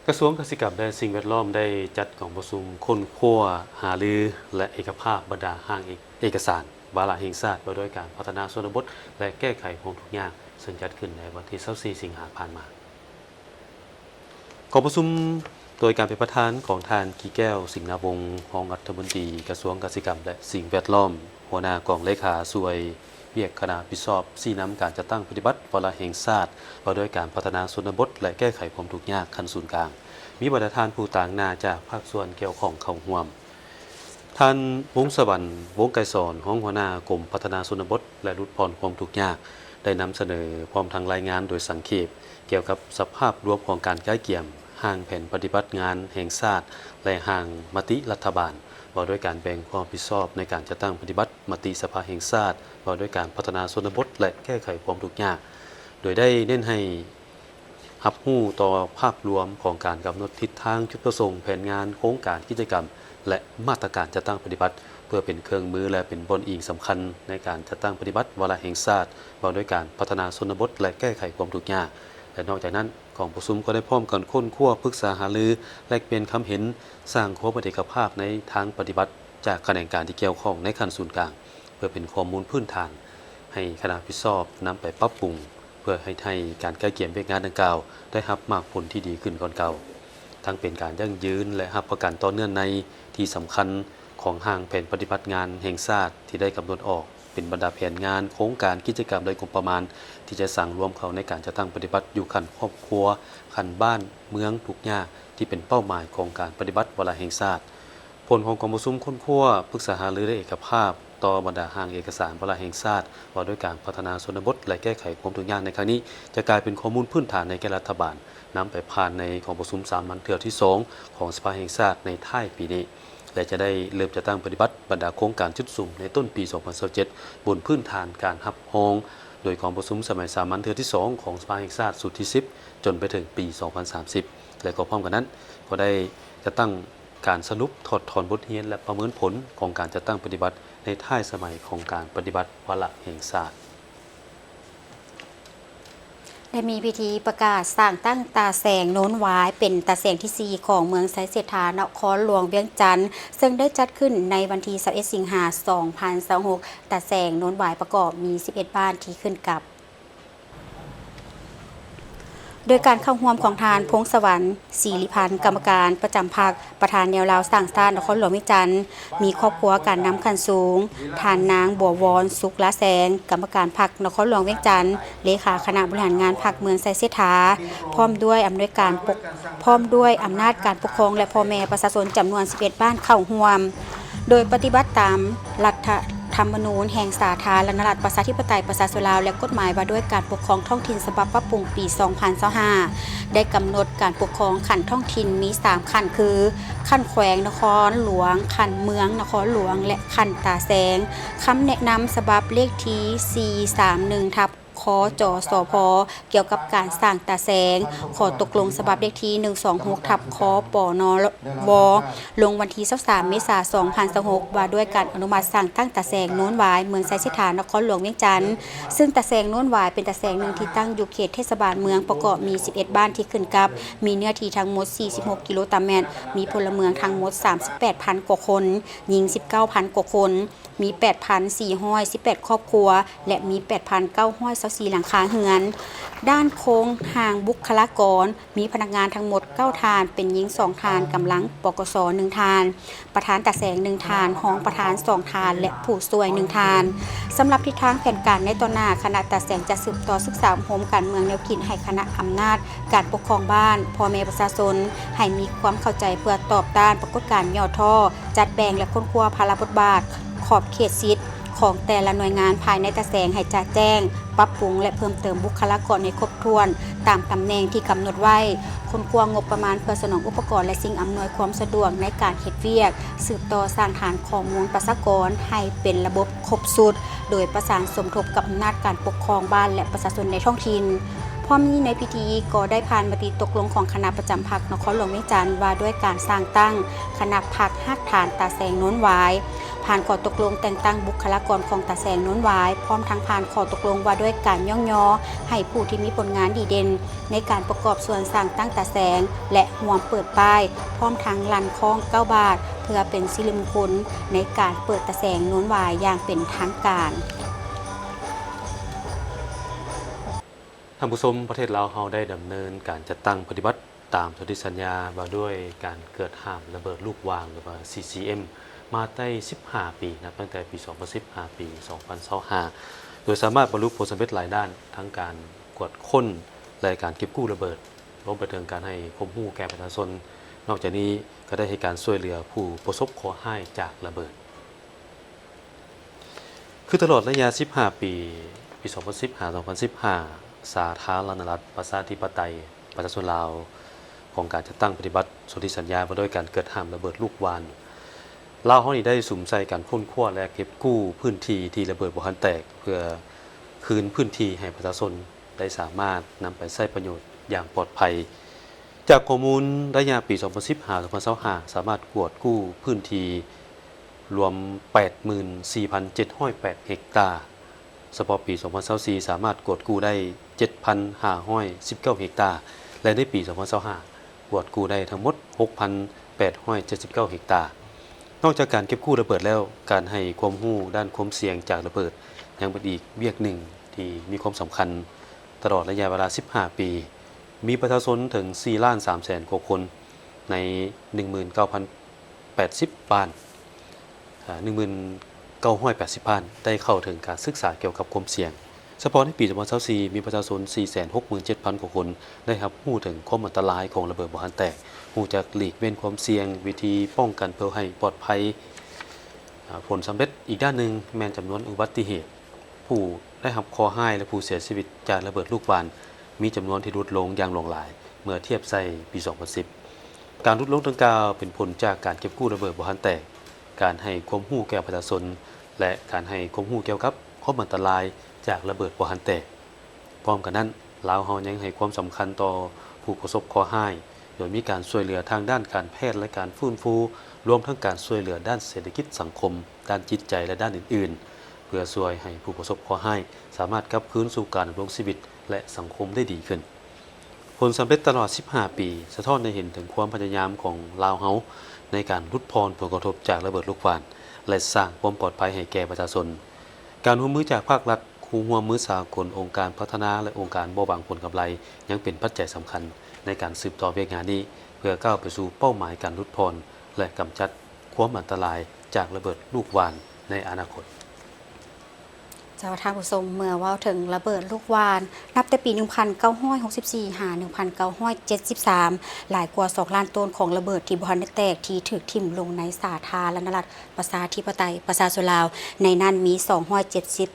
ກະຊວງກະສິກຳ ແລະ ສິ່ງແວດລ້ອມ ໄດ້ຈັດກອງປະຊຸມຄົ້ນຄວ້າ, ຫາລື ແລະ ເອກະພາບບັນດາຮ່າງເອກ ເອກະສານວາລະແຫ່ງຊາດວ່າດ້ວຍການພັດທະນາຊົນນະບົດ ແລະ ແກ້ໄຂຄວາມທຸກຍາກ, ເຊິ່ງຈັດຂຶ້ນໃນວັນທີຊາວສີ່ ສິງຫາຜ່ານມາ. ກອງປະຊຸມໂດຍການເປັນປະທານຂອງທ່ານ ກີແກ້ວ ສິງນາວົງ ຮອງລັດຖະມົນຕີກະຊວງກະສິກຳ ແລະ ສິ່ງແວດລ້ອມ, ຫົວໜ້າກອງເລຂາຊ່ວຍວຽກຄະນະຮັບຜິດຊອບຊີ້ນຳການຈັດຕັ້ງປະຕິບັດວາລະແຫ່ງຊາດວ່າດ້ວຍການພັດທະນາຊົນນະບົດ ແລະ ແກ້ໄຂຄວາມທຸກຍາກຂັ້ນສູນກາງ, ມີບັນດາທ່ານຜູ້ຕາງໜ້າຈາກພາກສ່ວນກ່ຽວຂ້ອງເຂົ້າຮ່ວມ. ທ່ານ ວົງສະຫວັນ ວົງໄກສອນ ຮອງຫົວໜ້າກົມພັດທະນາຊົນນະບົດ ແລະ ຫຼຸດຜ່ອນຄວາມທຸກຍາກ ໄດ້ນຳສະເໜີພ້ອມທັງລາຍງານໂດຍສັງເຂບກ່ຽວກັບສະພາບລວມຂອງການກະກຽມຮ່າງແຜນປະຕິບັດງານແຫ່ງຊາດ ແລະ ຮ່າງມະຕິລັດຖະບານວ່າດ້ວຍການແບ່ງຄວາມຮັບຜິດຊອບໃນການຈັດຕັ້ງປະຕິບັດມະຕິສະພາແຫ່ງຊາດວ່າດ້ວຍການພັດທະນາຊົນນະບົດ ແລະ ແກ້ໄຂຄວາມທຸກຍາກ, ໂດຍໄດ້ເນັ້ນໃຫ້ ຮັບຮູ້ຕໍ່ພາບລວມຂອງການກຳນົດທິດທາງ, ຈຸດປະສົງ, ແຜນງານ, ໂຄງການ, ກິດຈະກຳ ແລະ ມາດຕະການຈັດຕັ້ງປະຕິບັດ ເພື່ອເປັນເຄື່ອງມື ແລະ ເປັນບ່ອນອີງສຳຄັນໃນການຈັດຕັ້ງປະຕິບັດວາລະແຫ່ງຊາດວ່າດ້ວຍການພັດທະນາຊົນນະບົດ ແລະ ແກ້ໄຂຄວາມທຸກຍາກ. ແລະ ນອກຈາກນັ້ນ, ກອງປະຊຸມກໍໄດ້ພ້ອມກັນຄົ້ນຄວ້າ, ປຶກສາຫາລື, ແລກປ່ຽນຄຳເຫັນ, ສ້າງຄວາມເປັນເອກະພາບໃນທາງປະຕິບັດຈາກຂະແໜງການທີ່ກ່ຽວຂ້ອງໃນຂັ້ນສູນກາງ, ເພື່ອເປັນຂໍ້ມູນພື້ນຖານໃຫ້ຄະນະຮັບຜິດຊອບນຳໄປປັບປຸງ ເພື່ອເຮັດໃຫ້ການກະກຽມວຽກງານດັ່ງກ່າວໄດ້ຮັບໝາກຜົນທີ່ດີຂຶ້ນກ່ອນເກົ່າ, ທັງເປັນການຢັ້ງຢືນ ແລະ ຮັບປະກັນຕໍ່ເນື້ອໃນທີ່ສຳຄັນຂອງຮ່າງແຜນປະຕິບັດງານແຫ່ງຊາດທີ່ໄດ້ກຳນົດອອກ, ເປັນບັນດາແຜນງານ, ໂຄງການ, ກິດຈະກຳ ແລະ ງົບປະມານທີ່ຈະສັງລວມເຂົ້າໃນການຈັດຕັ້ງປະຕິບັດຢູ່ຂັ້ນຄອບຄົວ, ຂັ້ນບ້ານ, ເມືອງ, ທຸກຢ່າງທີ່ເປັນເປົ້າໝາຍຂອງການປະຕິບັດວາລະແຫ່ງຊາດ. ຜົນຂອງກອງປະຊຸມຄົ້ນຄວ້າ, ປຶກສາຫາລື ແລະ ເອກະພາບຕໍ່ບັນດາຮ່າງເອກະສານວາລະແຫ່ງຊາດວ່າດ້ວຍການພັດທະນາຊົນນະບົດ ແລະ ແກ້ໄຂຄວາມທຸກຍາກໃນຄັ້ງນີ້ ຈະກາຍເປັນຂໍ້ມູນພື້ນຖານໃນແກ່ລັດຖະບານ, ນຳໄປຜ່ານໃນກອງປະຊຸມສາມັນເທື່ອທີສອງຂອງສະພາແຫ່ງຊາດໃນທ້າຍປີນີ້ ແລະ ຈະໄດ້ເລີ່ມຈັດຕັ້ງປະຕິບັດບັນດາໂຄງການຈຸດສຸມໃນຕົ້ນປີສອງພັນຊາວເຈັດ ບົນພື້ນຖານການຮັບຮອງໂດຍກອງປະຊຸມສະໄໝສາມັນເທື່ອທີສອງຂອງສະພາແຫ່ງຊາດຊຸດທີສິບ ຈົນໄປເຖິງປີສອງພັນສາມສິບ ແລະ ກໍພ້ອມກັນນັ້ນ ກໍໄດ້ຈັດຕັ້ງ ການສະຫຼຸບ, ຖອດຖອນບົດຮຽນ ແລະ ປະເມີນຜົນຂອງການຈັດຕັ້ງປະຕິບັດໃນທ້າຍສະໄໝຂອງການປະຕິບັດວາລະແຫ່ງຊາດ. ໄດ້ມີພິທີປະກາດສ້າງຕັ້ງຕາແສງໂນນຫວາຍ ເປັນຕາແສງທີສີ່ຂອງເມືອງໄຊເສດຖາ ນະຄອນຫຼວງວຽງຈັນ, ເຊິ່ງໄດ້ຈັດຂຶ້ນໃນວັນທີຊາວເອັດ ສິງຫາ ສອງພັນຊາວຫົກ. ຕາແສງໂນນຫວາຍປະກອບມີສິບເອັດບ້ານທີ່ຂຶ້ນກັບ ໂດຍການເຂົ້າຮ່ວມຂອງທ່ານ ພົງສະຫວັນ ສີລິພັນ ກຳມະການປະຈຳພັກ ປະທານແນວລາວສ້າງຊາດນະຄອນຫຼວງວຽງຈັນ, ມີຄອບຄົວການນຳຂັ້ນສູງ, ທ່ານນາງ ບົວວອນ ສຸກລາແສງ ກຳມະການພັກນະຄອນຫຼວງວຽງຈັນ, ເລຂາຄະນະບໍລິຫານງານພັກເມືອງໄຊເສດຖາ, ພ້ອມດ້ວຍອຳນວຍການປົກ ພ້ອມດ້ວຍອຳນາດການປົກຄອງ ແລະ ພໍ່ແມ່ປະຊາຊົນຈຳນວນສິບເອັດບ້ານເຂົ້າຮ່ວມ. ໂດຍປະຕິບັດຕາມລັດຖະທຳມະນູນແຫ່ງສາທາລະນະລັດ ປະຊາທິປະໄຕ ປະຊາຊົນລາວ ແລະ ກົດໝາຍວ່າດ້ວຍການປົກຄອງທ້ອງຖິ່ນ ສະບັບປັບປຸງປີສອງພັນຊາວຫ້າ ໄດ້ກຳນົດການປົກຄອງຂັ້ນທ້ອງຖິ່ນມີສາມຂັ້ນ ຄື ຂັ້ນແຂວງນະຄອນຫຼວງ, ຂັ້ນເມືອງນະຄອນຫຼວງ ແລະ ຂັ້ນຕາແສງ. ຄຳແນະນຳສະບັບເລກທີສີ່ສາມໜຶ່ງ ທັບ ຄຈສພ ກ່ຽວກັບການສ້າງຕາແສງ ຂໍ້ຕົກລົງສະບັບເລກທີໜຶ່ງສອງຫົກ ທັບ ຄປນວ ລົງວັນທີຊາວສາມ ເມສາ ສອງພັນຊາວຫົກ ວ່າດ້ວຍການອະນຸມັດສ້າງຕັ້ງຕາແສງໂນນຫວາຍ ເມືອງໄຊເສດຖາ ນະຄອນຫຼວງວຽງຈັນ, ເຊິ່ງຕາແສງໂນນຫວາຍເປັນຕາແສງໜຶ່ງທີ່ຕັ້ງຢູ່ເຂດເທດສະບານເມືອງ ປະກອບມີສິບເອັດບ້ານທີ່ຂຶ້ນກັບ, ມີເນື້ອທີ່ທັງໝົດສີ່ສິບຫົກກິໂລຕາແມັດ, ມີພົນລະເມືອງທັງໝົດສາມສິບແປດພັນກວ່າຄົນ, ຍິງສິບເກົ້າພັນກວ່າຄົນ. ມີແປດພັນສີ່ຮ້ອຍສິບແປດຄອບຄົວ ແລະ ມີແປດພັນເກົ້າຮ້ອຍຊາວສີ່ຫຼັງຄາເຮືອນ. ດ້ານໂຄງຮ່າງບຸກຄະລາກອນ ມີພະນັກງານທັງໝົດເກົ້າທ່ານ, ເປັນຍິງສອງທ່ານ, ກຳລັງ ປກສ ໜຶ່ງທ່ານ, ປະທານຕາແສງໜຶ່ງທ່ານ, ຮອງປະທານສອງທ່ານ ແລະ ຜູ້ຊ່ວຍໜຶ່ງທ່ານ. ສຳລັບທິດທາງແຜນການໃນຕໍ່ໜ້າ, ຄະນະຕາແສງຈະສືບຕໍ່ສຶກສາອົບຮົມການເມືອງແນວຄິດໃຫ້ຄະນະອຳນາດການປົກຄອງບ້ານ, ພໍ່ແມ່ປະຊາຊົນ ໃຫ້ມີຄວາມເຂົ້າໃຈເພື່ອຕອບຕ້ານປາກົດການຫຍໍ້ທໍ້, ຈັດແບ່ງ ແລະ ຄົ້ນຄວ້າພາລະບົດບາດ, ຂອບເຂດສິດຂອງແຕ່ລະໜ່ວຍງານພາຍໃນຕາແສງໃຫ້ຈະແຈ້ງ, ປັບປຸງ ແລະ ເພີ່ມເຕີມບຸກຄະລາກອນໃຫ້ຄົບຖ້ວນຕາມຕຳແໜ່ງທີ່ກຳນົດໄວ້, ຄົ້ນຄວ້າງົບປະມານເພື່ອສະໜອງອຸປະກອນ ແລະ ສິ່ງອຳນວຍຄວາມສະດວກໃນການເຮັດວຽກ, ສືບຕໍ່ສ້າງຖານຂໍ້ມູນປະຊາກອນໃຫ້ເປັນລະບົບຄົບຊຸດ, ໂດຍປະສານສົມທົບກັບອຳນາດການປົກຄອງບ້ານ ແລະ ປະຊາຊົນໃນທ້ອງຖິ່ນ. ພ້ອມນີ້ໃນພິທີກໍໄດ້ຜ່ານມະຕິຕົກລົງຂອງຄະນະປະຈຳພັກນະຄອນຫຼວງວຽງຈັນ ວ່າດ້ວຍການສ້າງຕັ້ງຄະນະພັກຮາກຖານຕາແສງໂນນຫວາຍ, ຜ່ານຂໍ້ຕົກລົງແຕ່ງຕັ້ງບຸກຄະລາກອນຂອງຕາແສງໂນນຫວາຍ, ພ້ອມທັງຜ່ານຂໍ້ຕົກລົງວ່າດ້ວຍການຍ້ອງຍໍໃຫ້ຜູ້ທີ່ມີຜົນງານດີເດັ່ນໃນການປະກອບສ່ວນສ້າງຕັ້ງຕາແສງ ແລະ ຮ່ວມເປີດປ້າຍ, ພ້ອມທັງລັ່ນຄ້ອງເກົ້າບາດ ເພື່ອເປັນສິລິມຸງຄຸນໃນການເປີດຕາແສງໂນນຫວາຍຢ່າງເປັນທາງການ. ທ່ານຜູ້ຊົມ, ປະເທດລາວເຮົາໄດ້ດຳເນີນການຈັດຕັ້ງປະຕິບັດຕາມສົນທິສັນຍາວ່າດ້ວຍການເກີດຫ້າມລະເບີດລູກຫວ່າງ ຫຼືວ່າ ຊີຊີເອັມ ມາໄດ້ສິບຫ້າປີ, ນັບຕັ້ງແຕ່ປີສອງພັນສິບຫາປີສອງພັນຊາວຫ້າ ໂດຍສາມາດບັນລຸຜົນສຳເລັດຫຼາຍດ້ານ, ທັງການກວດຄົ້ນ ແລະ ການເກັບກູ້ລະເບີດ, ລວມໄປເຖິງການໃຫ້ຄວາມຮູ້ແກ່ປະຊາຊົນ. ນອກຈາກນີ້ກໍໄດ້ໃຫ້ການຊ່ວຍເຫຼືອຜູ້ປະສົບເຄາະຮ້າຍຈາກລະເບີດ. ຄືຕະຫຼອດໄລຍະສິບຫ້າປີ, ປີສອງພັນສິບຫາສອງພັນສິບຫ້າ ສາທາລະນະລັດ ປະຊາທິປະໄຕ ປະຊາຊົນລາວ ຂອງການຈັດຕັ້ງປະຕິບັດສົນທິສັນຍາວ່າດ້ວຍການເກີດຫ້າມລະເບີດລູກຫວ່າງ, ລາວເຮົານີ້ໄດ້ສຸມໃສ່ການຄົ້ນຄວ້າ ແລະ ເກັບກູ້ພື້ນທີ່ທີ່ລະເບີດບໍ່ທັນແຕກ ເພື່ອຄືນພື້ນທີ່ໃຫ້ປະຊາຊົນໄດ້ສາມາດນຳໄປໃຊ້ປະໂຫຍດຢ່າງປອດໄພ. ຈາກຂໍ້ມູນໄລຍະປີສອງພັນສິບຫາສອງພັນຊາວຫ້າ ສາມາດກວດກູ້ພື້ນທີ່ລວມແປດໝື່ນສີ່ພັນເຈັດຮ້ອຍແປດເຮັກຕາ, ສະເພາະປີສອງພັນຊາວສີ່ ສາມາດກວດກູ້ໄດ້ເຈັດພັນຫ້າຮ້ອຍສິບເກົ້າເຮັກຕາ ແລະ ໃນປີສອງພັນຊາວຫ້າ ກວດກູ້ໄດ້ທັງໝົດຫົກພັນແປດຮ້ອຍເຈັດສິບເກົ້າເຮັກຕາ. ນອກຈາກການເກັບກູ້ລະເບີດແລ້ວ, ການໃຫ້ຄວາມຮູ້ດ້ານຄວາມສ່ຽງຈາກລະເບີດ ຍັງເປັນອີກວຽກໜຶ່ງທີ່ມີຄວາມສຳຄັນ. ຕະຫຼອດໄລຍະເວລາສິບຫ້າປີ, ມີປະຊາຊົນເຖິງສີ່ລ້ານສາມແສນກວ່າຄົນ ໃນໜຶ່ງໝື່ນເກົ້າພັນແປດສິບບ້ານ, ເອີ່ ໜຶ່ງໝື່ນເກົ້າຮ້ອຍແປດສິບບ້ານ ໄດ້ເຂົ້າເຖິງການສຶກສາກ່ຽວກັບຄວາມສ່ຽງ. ສະເພາະໃນປີສອງພັນຊາວສີ່ ມີປະຊາຊົນສີ່ແສນຫົກໝື່ນເຈັດພັນກວ່າຄົນ ໄດ້ຮັບຮູ້ເຖິງຄວາມອັນຕະລາຍຂອງລະເບີດບໍ່ທັນແຕກ, ຮູ້ຈັກຫຼີກເວັ້ນຄວາມສ່ຽງ, ວິທີປ້ອງກັນເພື່ອໃຫ້ປອດໄພ. ເອີ່ ຜົນສຳເລັດອີກດ້ານໜຶ່ງແມ່ນຈຳນວນອຸບັດຕິເຫດ, ຜູ້ໄດ້ຮັບເຄາະຮ້າຍ ແລະ ຜູ້ເສຍຊີວິດຈາກລະເບີດລູກຫວ່າງ ມີຈຳນວນທີ່ຫຼຸດລົງຢ່າງຫຼວງຫຼາຍເມື່ອທຽບໃສ່ປີສອງພັນສິບ. ການຫຼຸດລົງດັ່ງກ່າວເປັນຜົນຈາກການເກັບກູ້ລະເບີດບໍ່ທັນແຕກ, ການໃຫ້ຄວາມຮູ້ແກ່ປະຊາຊົນ ແລະ ການໃຫ້ຄວາມຮູ້ກ່ຽວກັບຄວາມອັນຕະລາຍຈາກລະເບີດບໍ່ທັນແຕກ. ພ້ອມກັນນັ້ນ, ລາວເຮົາຍັງໃຫ້ຄວາມສຳຄັນຕໍ່ຜູ້ປະສົບເຄາະຮ້າຍ, ໂດຍມີການຊ່ວຍເຫຼືອທາງດ້ານການແພດ ແລະ ການຟື້ນຟູ, ລວມທັງການຊ່ວຍເຫຼືອດ້ານເສດຖະກິດສັງຄົມ, ດ້ານຈິດໃຈ ແລະ ດ້ານອື່ນໆ ເພື່ອຊ່ວຍໃຫ້ຜູ້ປະສົບເຄາະຮ້າຍສາມາດກັບຄືນສູ່ການດຳລົງຊີວິດ ແລະ ສັງຄົມໄດ້ດີຂຶ້ນ. ຜົນສຳເລັດຕະຫຼອດສິບຫ້າປີ ສະທ້ອນໃຫ້ເຫັນເຖິງຄວາມພະຍາຍາມຂອງລາວເຮົາໃນການຫຼຸດຜ່ອນຜົນກະທົບຈາກລະເບີດລູກຫວ່ານ ແລະ ສ້າງຄວາມປອດໄພໃຫ້ແກ່ປະຊາຊົນ. ການຮ່ວມມືຈາກພາກລັດ, ຄູ່ຮ່ວມມືສາກົນ, ອົງການພັດທະນາ ແລະ ອົງການບໍ່ຫວັງຜົນກຳໄລ ຍັງເປັນປັດໄຈສຳຄັນໃນການສືບຕໍ່ວຽກງານນີ້ ເພື່ອກ້າວໄປສູ່ເປົ້າໝາຍການຫຼຸດຜ່ອນ ແລະ ກຳຈັດຄວາມອັນຕະລາຍຈາກລະເບີດລູກຫວ່ານໃນອະນາຄົດ. ເຈົ້າ ທ່ານຜູ້ຊົມ, ເມື່ອເວົ້າເຖິງລະເບີດລູກຫວ່ານ, ນັບແຕ່ປີໜຶ່ງພັນເກົ້າຮ້ອຍຫົກສິບສີ່ ຫາ ໜຶ່ງພັນເກົ້າຮ້ອຍເຈັດສິບສາມ ຫຼາຍກວ່າສອງລ້ານໂຕນຂອງລະເບີດທີ່ບໍ່ທັນໄດ້ແຕກ ທີ່ຖືກຖິ້ມລົງໃນສາທາລະນະລັດປະຊາທິປະໄຕປະຊາຊົນລາວ, ໃນນັ້ນມີສອງຮ້ອຍເຈັດສິບ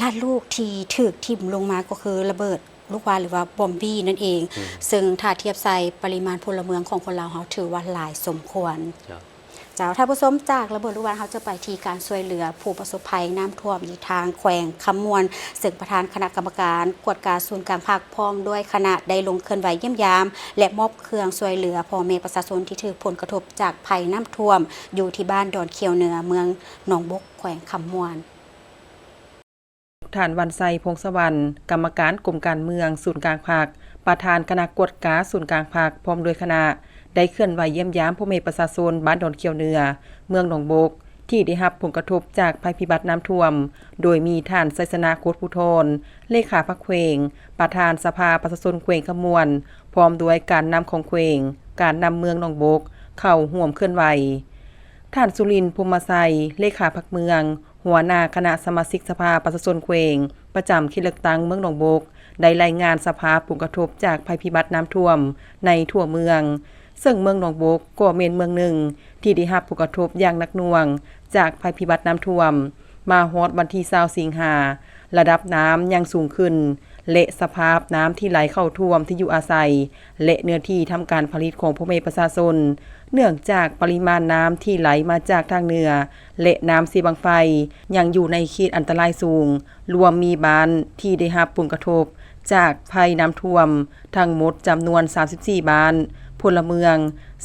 ລ້ານລູກທີ່ຖືກຖິ້ມລົງມາ ກໍຄືລະເບີດລູກຫວ່ານ ຫຼືວ່າບອມບີນັ້ນເອງ, ອືມ ເຊິ່ງຖ້າທຽບໃສ່ປະລິມານພົນລະເມືອງຂອງຄົນລາວເຮົາ ຖືວ່າຫຼາຍສົມຄວນ. ເຈົ້າ ເຈົ້າ ທ່ານຜູ້ຊົມ, ຈາກລະເບີດລູກຫວ່ານ ເຮົາຈະໄປທີ່ການຊ່ວຍເຫຼືອຜູ້ປະສົບໄພນ້ຳຖ້ວມຢູ່ທາງແຂວງຄຳມ່ວນ, ເຊິ່ງປະທານຄະນະກຳມະການກວດກາສູນກາງພັກ ພ້ອມດ້ວຍຄະນະ ໄດ້ລົງເຄື່ອນໄຫວຢ້ຽມຢາມ ແລະ ມອບເຄື່ອງຊ່ວຍເຫຼືອພໍ່ແມ່ປະຊາຊົນທີ່ຖືກຜົນກະທົບຈາກໄພນ້ຳຖ້ວມ ຢູ່ທີ່ບ້ານດອນຂຽວເໜືອ ເມືອງໜອງບົກ ແຂວງຄຳມ່ວນ. ທ່ານ ວັນໄຊ ພົງສະຫວັນ ກຳມະການກົມການເມືອງສູນກາງພັກ, ປະທານຄະນະກວດກາສູນກາງພັກ ພ້ອມດ້ວຍຄະນະ ໄດ້ເຄື່ອນໄຫວຢ້ຽມຢາມພໍ່ແມ່ປະຊາຊົນບ້ານດອນຂຽວເໜືອ ເມືອງໜອງບົກ ທີ່ໄດ້ຮັບຜົນກະທົບຈາກໄພພິບັດນ້ຳຖ້ວມ, ໂດຍມີທ່ານ ໄຊຊະນະ ໂຄດພູທອນ ເລຂາພັກແຂວງ, ປະທານສະພາປະຊາຊົນແຂວງຄຳມ່ວນ ພ້ອມດ້ວຍການນຳຂອງແຂວງ, ການນຳເມືອງໜອງບົກ ເຂົ້າຮ່ວມເຄື່ອນໄຫວ. ທ່ານ ສຸລິນ ພົມມະໄຊ ເລຂາພັກເມືອງ, ຫົວໜ້າຄະນະສະມາຊິກສະພາປະຊາຊົນແຂວງ ປະຈຳເຂດເລືອກຕັ້ງເມືອງໜອງບົກ ໄດ້ລາຍງານສະພາບຜົນກະທົບຈາກໄພພິບັດນ້ຳຖ້ວມໃນທົ່ວເມືອງ, ເຊິ່ງເມືອງໜອງບົກກໍແມ່ນເມືອງໜຶ່ງທີ່ໄດ້ຮັບຜົນກະທົບຢ່າງໜັກໜ່ວງຈາກໄພພິບັດນ້ຳຖ້ວມ. ມາຮອດວັນທີຊາວສິງຫາ, ລະດັບນ້ຳຍັງສູງຂຶ້ນ ແລະ ສະພາບນ້ຳທີ່ໄຫຼເຂົ້າຖ້ວມທີ່ຢູ່ອາໄສ ແລະ ເນື້ອທີ່ທຳການຜະລິດຂອງພໍ່ແມ່ປະຊາຊົນ, ເນື່ອງຈາກປະລິມານນ້ຳທີ່ໄຫຼມາຈາກທາງເໜືອ ແລະ ນ້ຳເຊບັ້ງໄຟ ຍັງຢູ່ໃນເຂດອັນຕະລາຍສູງ, ລວມມີບ້ານທີ່ໄດ້ຮັບຜົນກະທົບຈາກໄພນ້ຳຖ້ວມທັງໝົດຈຳນວນສາມສິບສີ່ບ້ານ, ພົນລະເມືອງ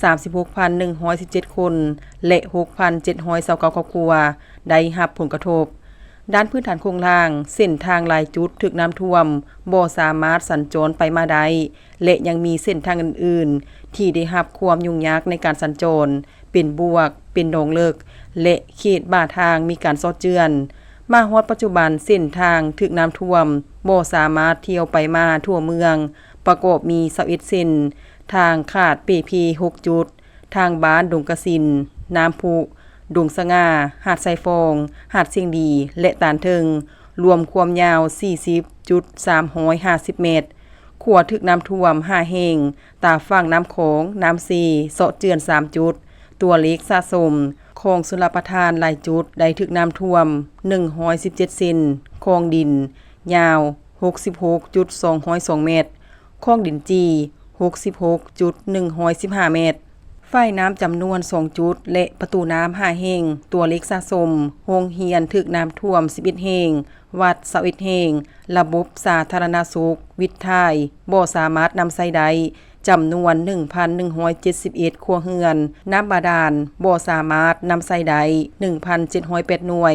ສາມສິບຫົກພັນໜຶ່ງຮ້ອຍສິບເຈັດຄົນ ແລະ ຫົກພັນເຈັດຮ້ອຍຊາວເກົ້າຄອບຄົວ ໄດ້ຮັບຜົນກະທົບ. ດ້ານພື້ນຖານໂຄງລ່າງ, ເສັ້ນທາງຫຼາຍຈຸດຖືກນ້ຳຖ້ວມ, ບໍ່ສາມາດສັນຈອນໄປມາໄດ້ ແລະ ຍັງມີເສັ້ນທາງອື່ນໆ ທີ່ໄດ້ຮັບຄວາມຫຍຸ້ງຍາກໃນການສັນຈອນ, ເປັນບວກ, ເປັນໜອງເລິກ ແລະ ເຂດບ່າທາງມີການຊອດເຈື່ອນ. ມາຮອດປັດຈຸບັນ, ເສັ້ນທາງຖືກນ້ຳຖ້ວມ, ບໍ່ສາມາດທ່ຽວໄປມາທົ່ວເມືອງ, ປະກອບມີຊາວເອັດເສັ້ນ, ທາງຂາດເປ່ເພຫົກຈຸດ, ທາງບ້ານດົງກະສິນ, ນ້ຳພຸ, ດົງສະຫງ່າ, ຫາດຊາຍຟອງ, ຫາດຊຽງດີ ແລະ ຕານເທິງ, ລວມຄວາມຍາວສີ່ສິບຈຸດສາມຮ້ອຍຫ້າສິບແມັດ. ຂົວຖືກນ້ຳຖ້ວມຫ້າແຫ່ງ, ຕາຝັ່ງນ້ຳຂອງ, ນ້ຳເຊ, ເຊາະເຈື່ອນສາມຈຸດ. ຕົວເລກສະສົມຂອງຊົນລະປະທານຫຼາຍຈຸດໄດ້ຖືກນ້ຳຖ້ວມໜຶ່ງຮ້ອຍສິບເຈັດເຊັນ, ຄອງດິນຍາວຫົກສິບຫົກຈຸດສອງຮ້ອຍສອງແມັດ, ຄອງດິນຈີ່ຫົກສິບຫົກຈຸດໜຶ່ງຮ້ອຍສິບຫ້າແມັດ, ຝາຍນ້ຳຈຳນວນສອງຈຸດ ແລະ ປະຕູນ້ຳຫ້າແຫ່ງ. ຕົວເລກສະສົມ, ໂຮງຮຽນຖືກນ້ຳຖ້ວມສິບເອັດແຫ່ງ, ວັດຊາວເອັດແຫ່ງ, ລະບົບສາທາລະນະສຸກ, ວິດຖ່າຍ ບໍ່ສາມາດນຳໃຊ້ໄດ້ ຈຳນວນໜຶ່ງພັນໜຶ່ງຮ້ອຍເຈັດສິບເອັດຄົວເຮືອນ, ນ້ຳບາດານບໍ່ສາມາດນຳໃຊ້ໄດ້ໜຶ່ງພັນເຈັດຮ້ອຍແປດໜ່ວຍ.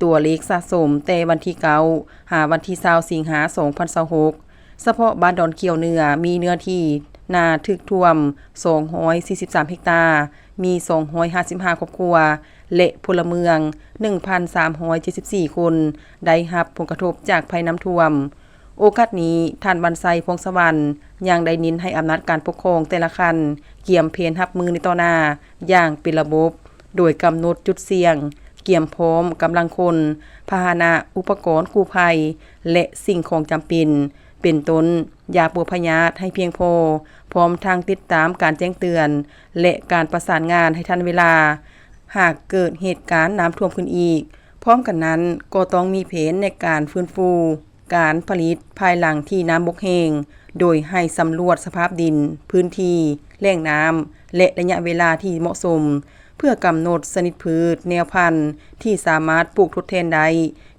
ຕົວເລກສະສົມແຕ່ວັນທີເກົ້າຫາວັນທີຊາວສິງຫາສອງພັນຊາວຫົກ ສະເພາະບ້ານດອນຂຽວເໜືອມີເນື້ອທີ່ນາຖືກຖ້ວມສອງຮ້ອຍສີ່ສິບສາມເຮັກຕາ, ມີສອງຮ້ອຍຫ້າສິບຫ້າຄອບຄົວ ແລະ ພົນລະເມືອງໜຶ່ງພັນສາມຮ້ອຍເຈັດສິບສີ່ຄົນ ໄດ້ຮັບຜົນກະທົບຈາກໄພນ້ຳຖ້ວມ. ໂອກາດນີ້, ທ່ານ ວັນໄຊ ພອງສະຫວັນ ຍັງໄດ້ເນັ້ນໃຫ້ອຳນາດການປົກຄອງແຕ່ລະຂັ້ນ ກຽມແຜນຮັບມືໃນຕໍ່ໜ້າຢ່າງເປັນລະບົບ, ໂດຍກຳນົດຈຸດສ່ຽງ, ກຽມພ້ອມກຳລັງຄົນ, ພາຫະນະ, ອຸປະກອນກູ້ໄພ ແລະ ສິ່ງຂອງຈຳເປັນ ເປັນຕົ້ນ ຢາປົວພະຍາດໃຫ້ພຽງພໍ, ພ້ອມທັງຕິດຕາມການແຈ້ງເຕືອນ ແລະ ການປະສານງານໃຫ້ທັນເວລາ ຫາກເກີດເຫດການນ້ຳຖ້ວມຂຶ້ນອີກ. ພ້ອມກັນນັ້ນ, ກໍຕ້ອງມີແຜນໃນການຟື້ນຟູ ການຜະລິດພາຍຫຼັງທີ່ນ້ຳບົກແຫ້ງ, ໂດຍໃຫ້ສຳຫຼວດສະພາບດິນ, ພື້ນທີ່, ແຫຼ່ງນ້ຳ ແລະ ໄລຍະເວລາທີ່ເໝາະສົມ ເພື່ອກຳນົດຊະນິດພືດ, ແນວພັນທີ່ສາມາດປູກທົດແທນໄດ້,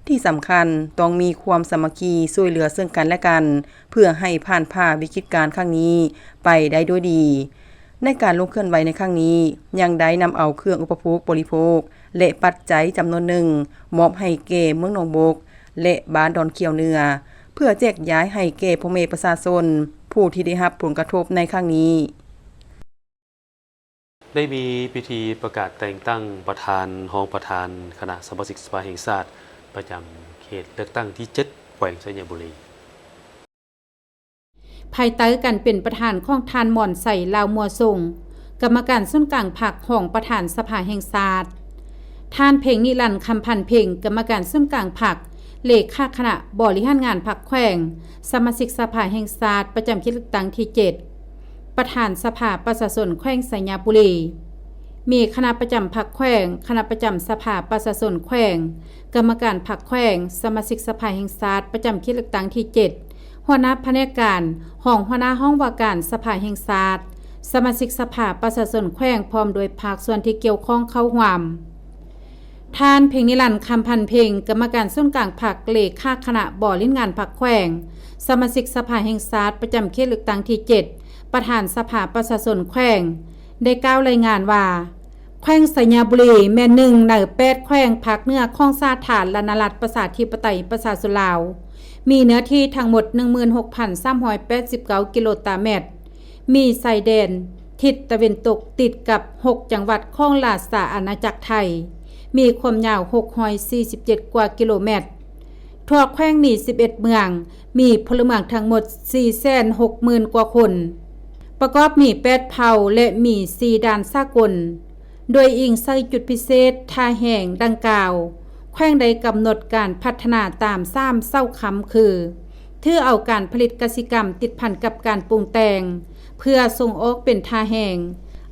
ທີ່ສຳຄັນ, ຕ້ອງມີຄວາມສາມັກຄີຊ່ວຍເຫຼືອເຊິ່ງກັນແລະກັນ ເພື່ອໃຫ້ຜ່ານຜ່າວິກິດການຄັ້ງນີ້ໄປໄດ້ດ້ວຍດີ. ໃນການລົງເຄື່ອນໄຫວໃນຄັ້ງນີ້, ຍັງໄດ້ນຳເອົາເຄື່ອງອຸປະໂພກບໍລິໂພກ ແລະ ປັດໄຈຈຳນວນໜຶ່ງ ມອບໃຫ້ແກ່ເມືອງໜອງບົກ ແລະ ບ້ານດອນຂຽວເໜືອ ເພື່ອແຈກຢາຍໃຫ້ແກ່ພໍ່ແມ່ປະຊາຊົນ ຜູ້ທີ່ໄດ້ຮັບຜົນກະທົບໃນຄັ້ງນີ້. ໄດ້ມີພິທີປະກາດແຕ່ງຕັ້ງປະທານ, ຮອງປະທານຄະນະສະມາຊິກສະພາແຫ່ງຊາດ ປະຈຳເຂດເລືອກຕັ້ງທີເຈັດ ແຂວງໄຊຍະບູລີ. ພາຍໃຕ້ການເປັນປະທານຂອງທ່ານ ມອນໄຊ ລາວມົວຊົງ ກຳມະການສູນກາງພັກ, ຮອງປະທານສະພາແຫ່ງຊາດ, ທ່ານ ເພັງນິລັນ ຄຳພັນເພັງ ກຳມະການສູນກາງພັກ, ເລຂາຄະນະບໍລິຫານງານພັກແຂວງ, ສະມາຊິກສະພາແຫ່ງຊາດປະຈຳເຂດເລືອກຕັ້ງທີເຈັດ, ປະທານສະພາປະຊາຊົນແຂວງໄຊຍະບູລີ, ມີຄະນະປະຈຳພັກແຂວງ, ຄະນະປະຈຳສະພາປະຊາຊົນແຂວງ, ກຳມະການພັກແຂວງ, ສະມາຊິກສະພາແຫ່ງຊາດປະຈຳເຂດເລືອກຕັ້ງທີເຈັດ, ຫົວໜ້າພະແນກການ, ຮອງຫົວໜ້າຫ້ອງວ່າການສະພາແຫ່ງຊາດ, ສະມາຊິກສະພາປະຊາຊົນແຂວງ ພ້ອມດ້ວຍພາກສ່ວນທີ່ກ່ຽວຂ້ອງເຂົ້າຮ່ວມ. ທ່ານ ເພັງນິລັນ ຄຳພັນເພັງ ກຳມະການສູນກາງພັກ, ເລຂາຄະນະບໍລິຫານງານພັກແຂວງ, ສະມາຊິກສະພາແຫ່ງຊາດປະຈຳເຂດເລືອກຕັ້ງທີເຈັດ, ປະທານສະພາປະຊາຊົນແຂວງ ໄດ້ກ່າວລາຍງານວ່າ ແຂວງໄຊຍະບູລີແມ່ນໜຶ່ງໃນແປດແຂວງພາກເໜືອຂອງສາທາລະນະລັດປະຊາທິປະໄຕປະຊາຊົນລາວ, ມີເນື້ອທີ່ທັງໝົດໜຶ່ງໝື່ນຫົກພັນສາມຮ້ອຍແປດສິບເກົ້າກິໂລຕາແມັດ, ມີຊາຍແດນທິດຕາເວັນຕົກຕິດກັບຫົກຈັງຫວັດຂອງລາຊະອານາຈັກໄທ, ມີຄວາມຍາວຫົກຮ້ອຍສີ່ສິບເຈັດກວ່າກິໂລແມັດ. ທົ່ວແຂວງມີສິບເອັດເມືອງ, ມີພົນລະເມືອງທັງໝົດສີ່ແສນຫົກໝື່ນກວ່າຄົນ, ປະກອບມີແປດເຜົ່າ ແລະ ມີສີ່ດ່ານສາກົນ. ໂດຍອີງໃສ່ຈຸດພິເສດທ່າແຮງດັ່ງກ່າວ, ແຂວງໄດ້ກຳນົດການພັດທະນາຕາມສາມເສົາຄ້ຳຄື ຖືເອົາການຜະລິດກະສິກຳຕິດພັນກັບການປຸງແຕ່ງ ເພື່ອສົ່ງອອກເປັນທ່າແຮງ,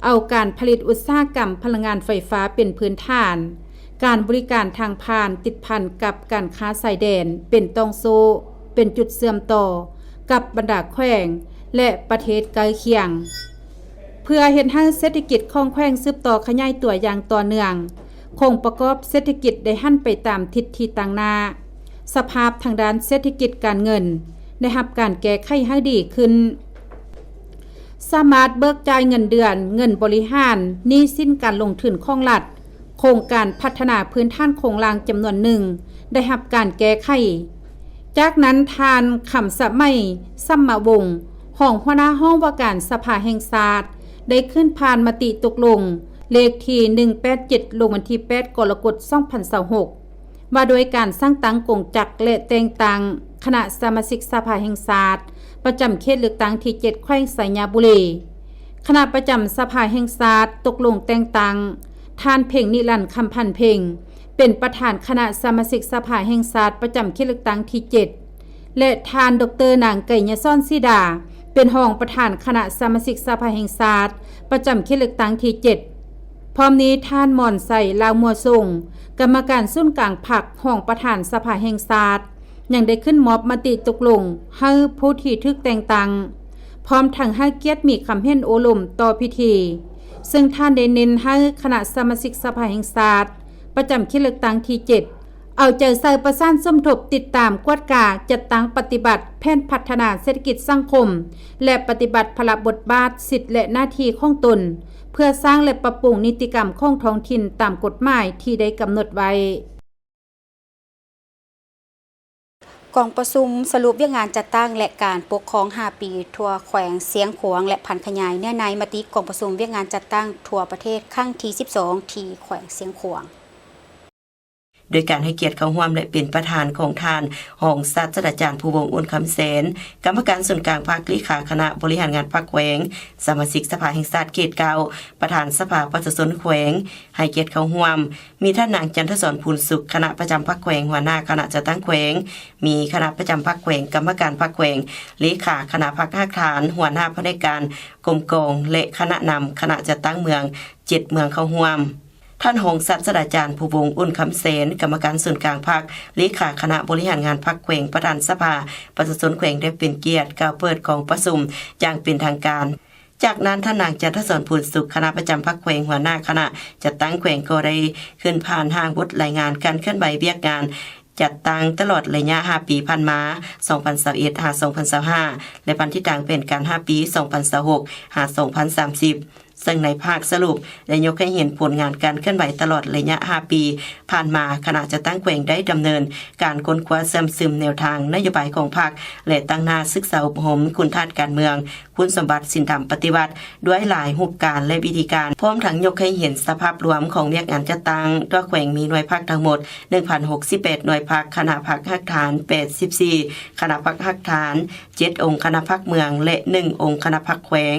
ເອົາການຜະລິດອຸດສາຫະກຳພະລັງງານໄຟຟ້າເປັນພື້ນຖານ, ການບໍລິການທາງຜ່ານຕິດພັນກັບການຄ້າຊາຍແດນເປັນຕ່ອງໂສ້, ເປັນຈຸດເຊື່ອມຕໍ່ກັບບັນດາແຂວງ ແລະ ປະເທດໃກ້ຄຽງ. ເພື່ອເຮັດໃຫ້ເສດຖະກິດຂອງແຂວງສືບຕໍ່ຂະຫຍາຍຕົວຢ່າງຕໍ່ເນື່ອງ, ໂຄງປະກອບເສດຖະກິດໄດ້ຫັນໄປຕາມທິດທີ່ຕັ້ງໜ້າ, ສະພາບທາງດ້ານເສດຖະກິດການເງິນໄດ້ຮັບການແກ້ໄຂໃຫ້ດີຂຶ້ນ, ສາມາດເບີກຈ່າຍເງິນເດືອນ, ເງິນບໍລິຫານ, ໜີ້ສິນການລົງທຶນຂອງລັດ, ໂຄງການພັດທະນາພື້ນຖານໂຄງລ່າງຈຳນວນໜຶ່ງໄດ້ຮັບການແກ້ໄຂ. ຈາກນັ້ນ, ທ່ານ ຄຳສະໄໝ ສຳມະວົງ ຮອງຫົວໜ້າຫ້ອງວ່າການສະພາແຫ່ງຊາດ ໄດ້ຂຶ້ນຜ່ານມະຕິຕົກລົງເລກທີໜຶ່ງແປດເຈັດ ລົງວັນທີແປດ ກໍລະກົດ ສອງພັນຊາວຫົກ ວ່າດ້ວຍການສ້າງຕັ້ງກົງຈັກ ແລະ ແຕ່ງຕັ້ງຄະນະສະມາຊິກສະພາແຫ່ງຊາດ ປະຈຳເຂດເລືອກຕັ້ງທີເຈັດ ແຂວງໄຊຍະບູລີ. ຄະນະປະຈຳສະພາແຫ່ງຊາດຕົກລົງແຕ່ງຕັ້ງ ທ່ານ ເພັງນິລັນ ຄຳພັນເພັງ ເປັນປະທານຄະນະສະມາຊິກສະພາແຫ່ງຊາດປະຈຳເຂດເລືອກຕັ້ງທີເຈັດ ແລະ ທ່ານ ດອກເຕີ ນາງ ໄກຍະສອນ ສີດາ ເປັນຮອງປະທານຄະນະສະມາຊິກສະພາແຫ່ງຊາດປະຈຳເຂດເລືອກຕັ້ງທີເຈັດ. ພ້ອມນີ້, ທ່ານ ມອນໄຊ ລາວມົວຊົງ ກຳມະການສູນກາງພັກ, ຮອງປະທານສະພາແຫ່ງຊາດ ຍັງໄດ້ຂຶ້ນມອບມະຕິຕົກລົງໃຫ້ຜູ້ທີ່ຖືກແຕ່ງຕັ້ງ, ພ້ອມທັງໃຫ້ກຽດມີຄຳເຫັນໂອ້ລົມຕໍ່ພິທີ, ເຊິ່ງທ່ານໄດ້ເນັ້ນໃຫ້ຄະນະສະມາຊິກສະພາແຫ່ງຊາດປະຈຳເຂດເລືອກຕັ້ງທີເຈັດ ເອົາໃຈໃສ່ປະສານສົມທົບ, ຕິດຕາມ, ກວດກາ, ຈັດຕັ້ງປະຕິບັດແຜນພັດທະນາເສດຖະກິດສັງຄົມ ແລະ ປະຕິບັດພາລະບົດບາດ, ສິດ ແລະ ໜ້າທີ່ຂອງຕົນ ເພື່ອສ້າງ ແລະ ປັບປຸງນິຕິກຳຂອງທ້ອງຖິ່ນຕາມກົດໝາຍທີ່ໄດ້ກຳນົດໄວ້. ກອງປະຊຸມສະຫຼຸບວຽກງານຈັດຕັ້ງ ແລະ ການປົກຄອງຫ້າປີທົ່ວແຂວງຊຽງຂວາງ ແລະ ຜັນຂະຫຍາຍເນື້ອໃນມະຕິກອງປະຊຸມວຽກງານຈັດຕັ້ງທົ່ວປະເທດຄັ້ງທີສິບສອງ ທີ່ແຂວງຊຽງຂວາງ. ໂດຍການໃຫ້ກຽດເຂົ້າຮ່ວມ ແລະ ເປັນປະທານຂອງທ່ານ ຮອງສາດສະດາຈານ ພູວົງ ອຸ່ນຄຳແສນ ກຳມະການສູນກາງພັກ, ເລຂາຄະນະບໍລິຫານງານພັກແຂວງ, ສະມາຊິກສະພາແຫ່ງຊາດເຂດເກົ້າ, ປະທານສະພາປະຊາຊົນແຂວງ ໃຫ້ກຽດເຂົ້າຮ່ວມ. ມີທ່ານນາງ ຈັນທະສອນ ພູນສຸກ ຄະນະປະຈຳພັກແຂວງ, ຫົວໜ້າຄະນະຈັດຕັ້ງແຂວງ, ມີຄະນະປະຈຳພັກແຂວງ, ກຳມະການພັກແຂວງ, ເລຂາຄະນະພັກຮາກຖານ, ຫົວໜ້າພະແນກການ, ກົມກອງ ແລະ ຄະນະນຳຄະນະຈັດຕັ້ງເມືອງ ເຈັດເມືອງເຂົ້າຮ່ວມ. ທ່ານຮອງສາດສະດາຈານ ພູວົງ ອຸ່ນຄຳແສນ ກຳມະການສູນກາງພັກ, ເລຂາຄະນະບໍລິຫານງານພັກແຂວງ, ປະທານສະພາປະຊາຊົນແຂວງ ໄດ້ເປັນກຽດກ່າວເປີດກອງປະຊຸມຢ່າງເປັນທາງການ. ຈາກນັ້ນ, ທ່ານນາງ ຈັນທະສອນ ພູນສຸກ ຄະນະປະຈຳພັກແຂວງ, ຫົວໜ້າຄະນະຈັດຕັ້ງແຂວງ ກໍໄດ້ຂຶ້ນຜ່ານຮ່າງບົດລາຍງານການເຄື່ອນໄຫວວຽກງານ ຈັດຕັ້ງຕະຫຼອດໄລຍະຫ້າປີຜ່ານມາ ສອງພັນຊາວເອັດ ຫາ ສອງພັນຊາວຫ້າ ແລະ ພັນທິດທາງແຜນການຫ້າປີ ສອງພັນຊາວຫົກ ຫາ ສອງພັນສາມສິບ ເຊິ່ງໃນພາກສະຫຼຸບໄດ້ຍົກໃຫ້ເຫັນຜົນງານການເຄື່ອນໄຫວຕະຫຼອດໄລຍະຫ້າປີຜ່ານມາ, ຄະນະຈັດຕັ້ງແຂວງໄດ້ດຳເນີນການຄົ້ນຄວ້າເຊື່ອມຊຶມແນວທາງນະໂຍບາຍຂອງພັກ ແລະ ຕັ້ງໜ້າສຶກສາອົບຮົມຄຸນທາດການເມືອງ, ຄຸນສົມບັດສິນທຳປະຕິວັດ ດ້ວຍຫຼາຍຮູບການ ແລະ ວິທີການ, ພ້ອມທັງຍົກໃຫ້ເຫັນສະພາບລວມຂອງວຽກງານຈັດຕັ້ງ. ທົ່ວແຂວງມີໜ່ວຍພັກທັງໝົດ ໜຶ່ງພັນຫົກສິບແປດໜ່ວຍພັກ, ຄະນະພັກຮາກຖານແປດສິບສີ່, ຄະນະພັກຮາກຖານເຈັດອົງຄະນະພັກເມືອງ ແລະ ໜຶ່ງອົງຄະນະພັກແຂວງ.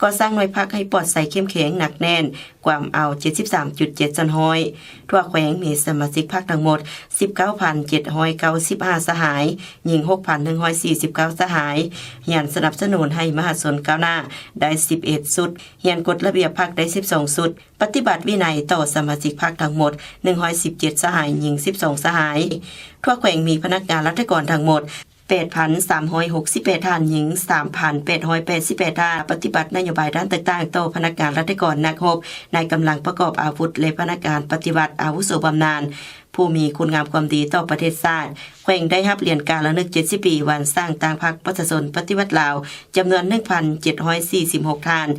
ກໍ່ສ້າງໜ່ວຍພັກໃຫ້ປອດໃສເຂັ້ມແຂງໜັກແໜ້ນ, ກວມເອົາເຈັດສິບສາມຈຸດເຈັດສ່ວນຮ້ອຍ. ທົ່ວແຂວງມີສະມາຊິກພັກທັງໝົດສິບເກົ້າພັນເຈັດຮ້ອຍເກົ້າສິບຫ້າສະຫາຍ, ຍິງຫົກພັນໜຶ່ງຮ້ອຍສີ່ສິບເກົ້າສະຫາຍ, ຮຽນສະໜັບສະໜູນໃຫ້ມະຫາຊົນກ້າວໜ້າໄດ້ສິບເອັດຊຸດ, ຮຽນກົດລະບຽບພັກໄດ້ສິບສອງຊຸດ, ປະຕິບັດວິໄນຕໍ່ສະມາຊິກພັກທັງໝົດໜຶ່ງຮ້ອຍສິບເຈັດສະຫາຍ, ຍິງສິບສອງສະຫາຍ. ທົ່ວແຂວງມີພະນັກງານລັດຖະກອນທັງໝົດ ແປດພັນສາມຮ້ອຍຫົກສິບແປດທ່ານ, ຍິງສາມພັນແປດຮ້ອຍແປດສິບແປດທ່ານ, ປະຕິບັດນະໂຍບາຍດ້ານຕ່າງໆຕໍ່ພະນັກງານລັດຖະກອນນັກຮົບ, ນາຍກຳລັງປະກອບອາວຸດ ແລະ ພະນັກງານປະຕິວັດອາວຸໂສບຳນານ ຜູ້ມີຄຸນງາມຄວາມດີຕໍ່ປະເທດຊາດ. ແຂວງໄດ້ຮັບຫຼຽນການລະນຶກເຈັດສິບປີວັນສ້າງຕັ້ງພັກປະຊາຊົນປະຕິວັດລາວ ຈຳນວນໜຶ່ງພັນເຈັດຮ້ອຍສີ່ສິບຫົກທ່ານ,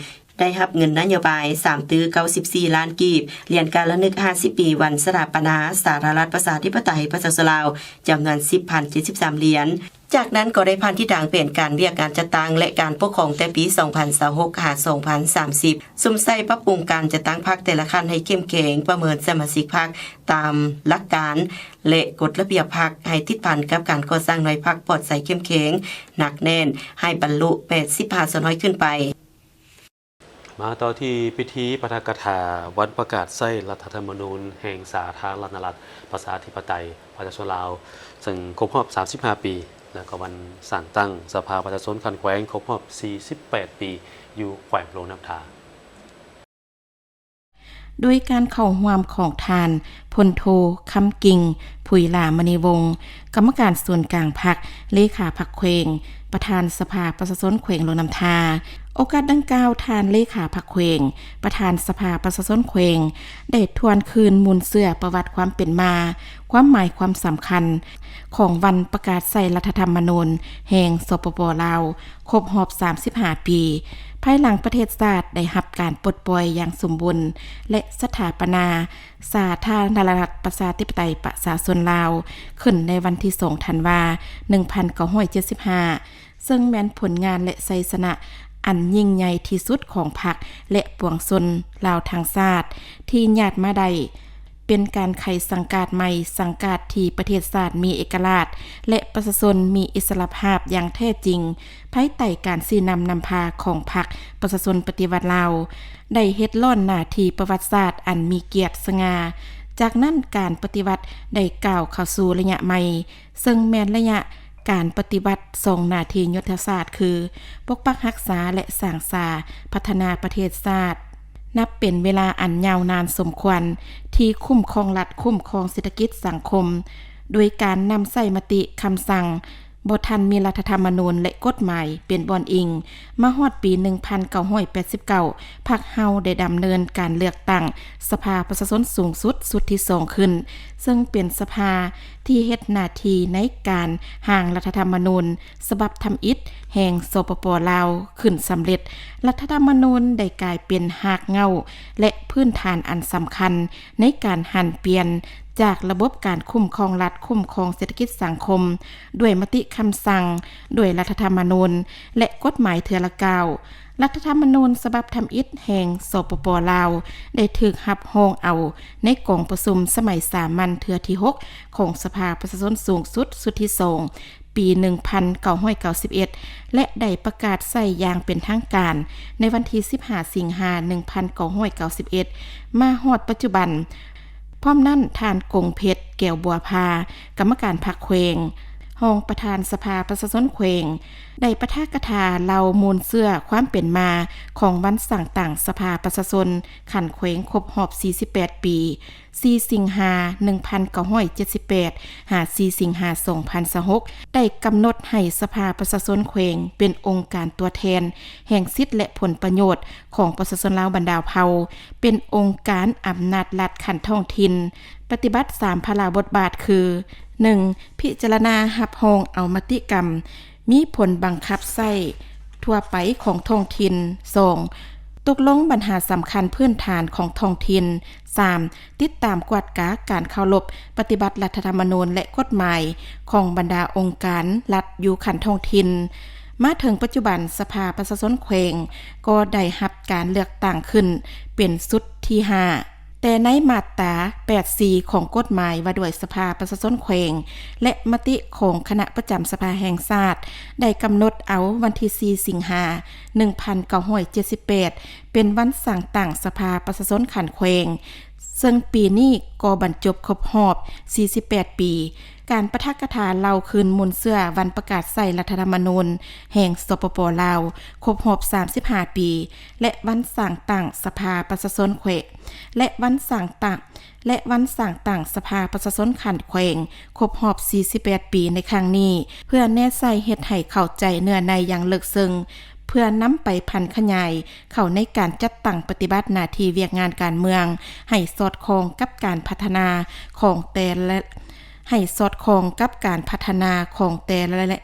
ໄດ້ຮັບເງິນນະໂຍບາຍສາມຕື້ເກົ້າສິບສີ່ລ້ານກີບ, ຫຼຽນການລະນຶກຫ້າສິບປີວັນສະຖາປະນາສາທາລະນະລັດປະຊາທິປະໄຕປະຊາຊົນລາວ ຈຳນວນສິບພັນເຈັດສິບສາມຫຼຽນ. ຈາກນັ້ນກໍໄດ້ຜ່ານທິດທາງແຜນການວຽກງານຈັດຕັ້ງ ແລະ ການປົກຄອງແຕ່ປີສອງພັນຊາວຫົກ ຫາ ສອງພັນສາມສິບ, ສຸມໃສ່ປັບປຸງການຈັດຕັ້ງພັກແຕ່ລະຂັ້ນໃຫ້ເຂັ້ມແຂງ, ປະເມີນສະມາຊິກພັກຕາມຫຼັກການ ແລະ ກົດລະບຽບພັກ, ໃຫ້ຕິດພັນກັບການກໍ່ສ້າງໜ່ວຍພັກປອດໃສເຂັ້ມແຂງ, ໜັກແໜ້ນ, ໃຫ້ບັນລຸແປດສິບຫ້າສ່ວນຮ້ອຍຂຶ້ນໄປ. ມາຕໍ່ທີ່ພິທີປາຖະກະຖາວັນປະກາດໃຊ້ລັດຖະທຳມະນູນແຫ່ງສາທາລະນະລັດປະຊາທິປະໄຕປະຊາຊົນລາວ ເຊິ່ງຄົບຮອບສາມສິບຫ້າປີ ແລະ ກໍວັນສ້າງຕັ້ງສະພາປະຊາຊົນຂັ້ນແຂວງຄົບຮອບສີ່ສິບແປດປີ ຢູ່ແຂວງຫຼວງນ້ຳທາ. ໂດຍການເຂົ້າຮ່ວມຂອງທ່ານ ພົນໂທ ຄຳກິ່ງ ຜຸຍຫຼ້າມະນີວົງ ກຳມະການສູນກາງພັກ, ເລຂາພັກແຂວງ, ປະທານສະພາປະຊາຊົນແຂວງຫຼວງນ້ຳທາ. ໂອກາດດັ່ງກ່າວ, ທ່ານເລຂາພັກແຂວງ, ປະທານສະພາປະຊາຊົນແຂວງ ໄດ້ທວນຄືນມູນເຊື້ອປະຫວັດຄວາມເປັນມາ, ຄວາມໝາຍຄວາມສຳຄັນຂອງວັນປະກາດໃຊ້ລັດຖະທຳມະນູນແຫ່ງ ສປປ ລາວ ຄົບຮອບສາມສິບຫ້າປີ, ພາຍຫຼັງປະເທດຊາດໄດ້ຮັບການປົດປ່ອຍຢ່າງສົມບູນ ແລະ ສະຖາປະນາ ສາທາລະນະລັດປະຊາທິປະໄຕປະຊາຊົນລາວ ຂຶ້ນໃນວັນທີສອງທັນວາ ໜຶ່ງພັນເກົ້າຮ້ອຍເຈັດສິບຫ້າ ເຊິ່ງແມ່ນຜົນງານ ແລະ ໄຊຊະນະອັນຍິ່ງໃຫຍ່ທີ່ສຸດຂອງພັກ ແລະ ປວງຊົນລາວທັງຊາດ ທີ່ຍາດມາໄດ້ ເປັນການໄຂສັງກາດໃໝ່, ສັງກາດທີ່ປະເທດຊາດມີເອກະລາດ ແລະ ປະຊາຊົນມີອິດສະຫຼະພາບຢ່າງແທ້ຈິງ, ພາຍໃຕ້ການຊີ້ນຳນຳພາຂອງພັກປະຊາຊົນປະຕິວັດລາວ ໄດ້ເຮັດລ້ອນໜ້າທີ່ປະຫວັດສາດອັນມີກຽດສະຫງ່າ. ຈາກນັ້ນ, ການປະຕິວັດໄດ້ກ້າວເຂົ້າສູ່ໄລຍະໃໝ່, ເຊິ່ງແມ່ນໄລຍະການປະຕິວັດສອງໜ້າທີ່ຍຸດທະສາດ ຄື ປົກປັກຮັກສາ ແລະ ສ້າງສາພັດທະນາປະເທດຊາດ, ນັບເປັນເວລາອັນຍາວນານສົມຄວນ ທີ່ຄຸ້ມຄອງລັດ, ຄຸ້ມຄອງເສດຖະກິດສັງຄົມ ໂດຍການນຳໃຊ້ມະຕິຄຳສັ່ງ ບໍ່ທັນມີລັດຖະທຳມະນູນ ແລະ ກົດໝາຍເປັນບ່ອນອີງ. ມາຮອດປີໜຶ່ງພັນເກົ້າຮ້ອຍແປດສິບເກົ້າ ພັກເຮົາໄດ້ດຳເນີນການເລືອກຕັ້ງສະພາປະຊາຊົນສູງສຸດຊຸດທີສອງຂຶ້ນ, ເຊິ່ງເປັນສະພາທີ່ເຮັດໜ້າທີ່ໃນການຮ່າງລັດຖະທຳມະນູນສະບັບທຳອິດແຫ່ງ ສປປ ລາວ ຂຶ້ນສຳເລັດ. ລັດຖະທຳມະນູນໄດ້ກາຍເປັນຮາກເຫງົ້າ ແລະ ພື້ນຖານອັນສຳຄັນໃນການຫັນປ່ຽນຈາກລະບົບການຄຸ້ມຄອງລັດ, ຄຸ້ມຄອງເສດຖະກິດສັງຄົມ ດ້ວຍມະຕິຄຳສັ່ງ, ດ້ວຍລັດຖະທຳມະນູນ ແລະ ກົດໝາຍເທື່ອລະກ້າວ. ລັດຖະທຳມະນູນສະບັບທຳອິດແຫ່ງ ສປປ ລາວ ໄດ້ຖືກຮັບຮອງເອົາໃນກອງປະຊຸມສະໄໝສາມັນເທື່ອທີຫົກ ຂອງສະພາປະຊາຊົນສູງສຸດຊຸດທີສອງ ປີໜຶ່ງພັນເກົ້າຮ້ອຍເກົ້າສິບເອັດ ແລະ ໄດ້ປະກາດໃຊ້ຢ່າງເປັນທາງການໃນວັນທີສິບຫ້າ ສິງຫາ ໜຶ່ງພັນເກົ້າຮ້ອຍເກົ້າສິບເອັດ ມາຮອດປັດຈຸບັນ. ພ້ອມນັ້ນ, ທ່ານ ກົງເພັດ ແກ້ວບົວພາ ກຳມະການພັກແຂວງ, ຮອງປະທານສະພາປະຊາຊົນແຂວງ ໄດ້ປາຖະກະຖາເລົ່າມູນເຊື້ອຄວາມເປັນມາຂອງວັນສ້າງຕັ້ງສະພາປະຊາຊົນຂັ້ນແຂວງຄົບຮອບສີ່ສິບແປດປີ, ສີ່ ສິງຫາ ໜຶ່ງພັນເກົ້າຮ້ອຍເຈັດສິບແປດ ຫາ ສີ່ ສິງຫາ ສອງພັນຊາວຫົກ ໄດ້ກຳນົດໃຫ້ສະພາປະຊາຊົນແຂວງເປັນອົງການຕົວແທນແຫ່ງສິດ ແລະ ຜົນປະໂຫຍດຂອງປະຊາຊົນລາວບັນດາເຜົ່າ, ເປັນອົງການອຳນາດລັດຂັ້ນທ້ອງຖິ່ນ, ປະຕິບັດສາມພາລະບົດບາດຄື ໜຶ່ງ ພິຈາລະນາຮັບຮອງເອົາມະຕິກຳມີຜົນບັງຄັບໃຊ້ທົ່ວໄປຂອງທ້ອງຖິ່ນ. ສອງ ຕົກລົງບັນຫາສຳຄັນພື້ນຖານຂອງທ້ອງຖິ່ນ. ສາມ ຕິດຕາມກວດກາການເຄົາລົບປະຕິບັດລັດຖະທຳມະນູນ ແລະ ກົດໝາຍຂອງບັນດາອົງການລັດຢູ່ຂັ້ນທ້ອງຖິ່ນ. ມາເຖິງປັດຈຸບັນ, ສະພາປະຊາຊົນແຂວງກໍໄດ້ຮັບການເລືອກຕັ້ງຂຶ້ນເປັນຊຸດທີຫ້າ ແຕ່ໃນມາດຕາແປດສີ່ຂອງກົດໝາຍວ່າດ້ວຍສະພາປະຊາຊົນແຂວງ ແລະ ມະຕິຂອງຄະນະປະຈຳສະພາແຫ່ງຊາດ ໄດ້ກຳນົດເອົາວັນທີສີ່ ສິງຫາ ໜຶ່ງພັນເກົ້າຮ້ອຍເຈັດສິບແປດ ເປັນວັນສ້າງຕັ້ງສະພາປະຊາຊົນຂັ້ນແຂວງ, ເຊິ່ງປີນີ້ກໍບັນຈົບຄົບຮອບສີ່ສິບແປດປີ ການປາຖະກະຖາເລົ່າຄືນມູນເຊື້ອວັນປະກາດໃຊ້ລັດຖະທຳມະນູນແຫ່ງ ສປປ ລາວ ຄົບຮອບສາມສິບຫ້າປີ ແລະ ວັນສ້າງຕັ້ງສະພາປະຊາຊົນແຂວງ ແລະ ວັນສ້າງຕັ້ງ ແລະ ວັນສ້າງຕັ້ງສະພາປະຊາຊົນຂັ້ນແຂວງຄົບຮອບສີ່ສິບແປດປີໃນຄັ້ງນີ້ ເພື່ອແນໃສ່ເຮັດໃຫ້ເຂົ້າໃຈເນື້ອໃນຢ່າງເລິກເຊິ່ງ ເພື່ອນຳໄປຜັນຂະຫຍາຍເຂົ້າໃນການຈັດຕັ້ງປະຕິບັດໜ້າທີ່ວຽກງານການເມືອງ ໃຫ້ສອດຄ່ອງກັບການພັດທະນາຂອງແຕ່ລະ ໃຫ້ສອດຄ່ອງກັບການພັດທະນາຂອງແຕ່ລະ ແລະ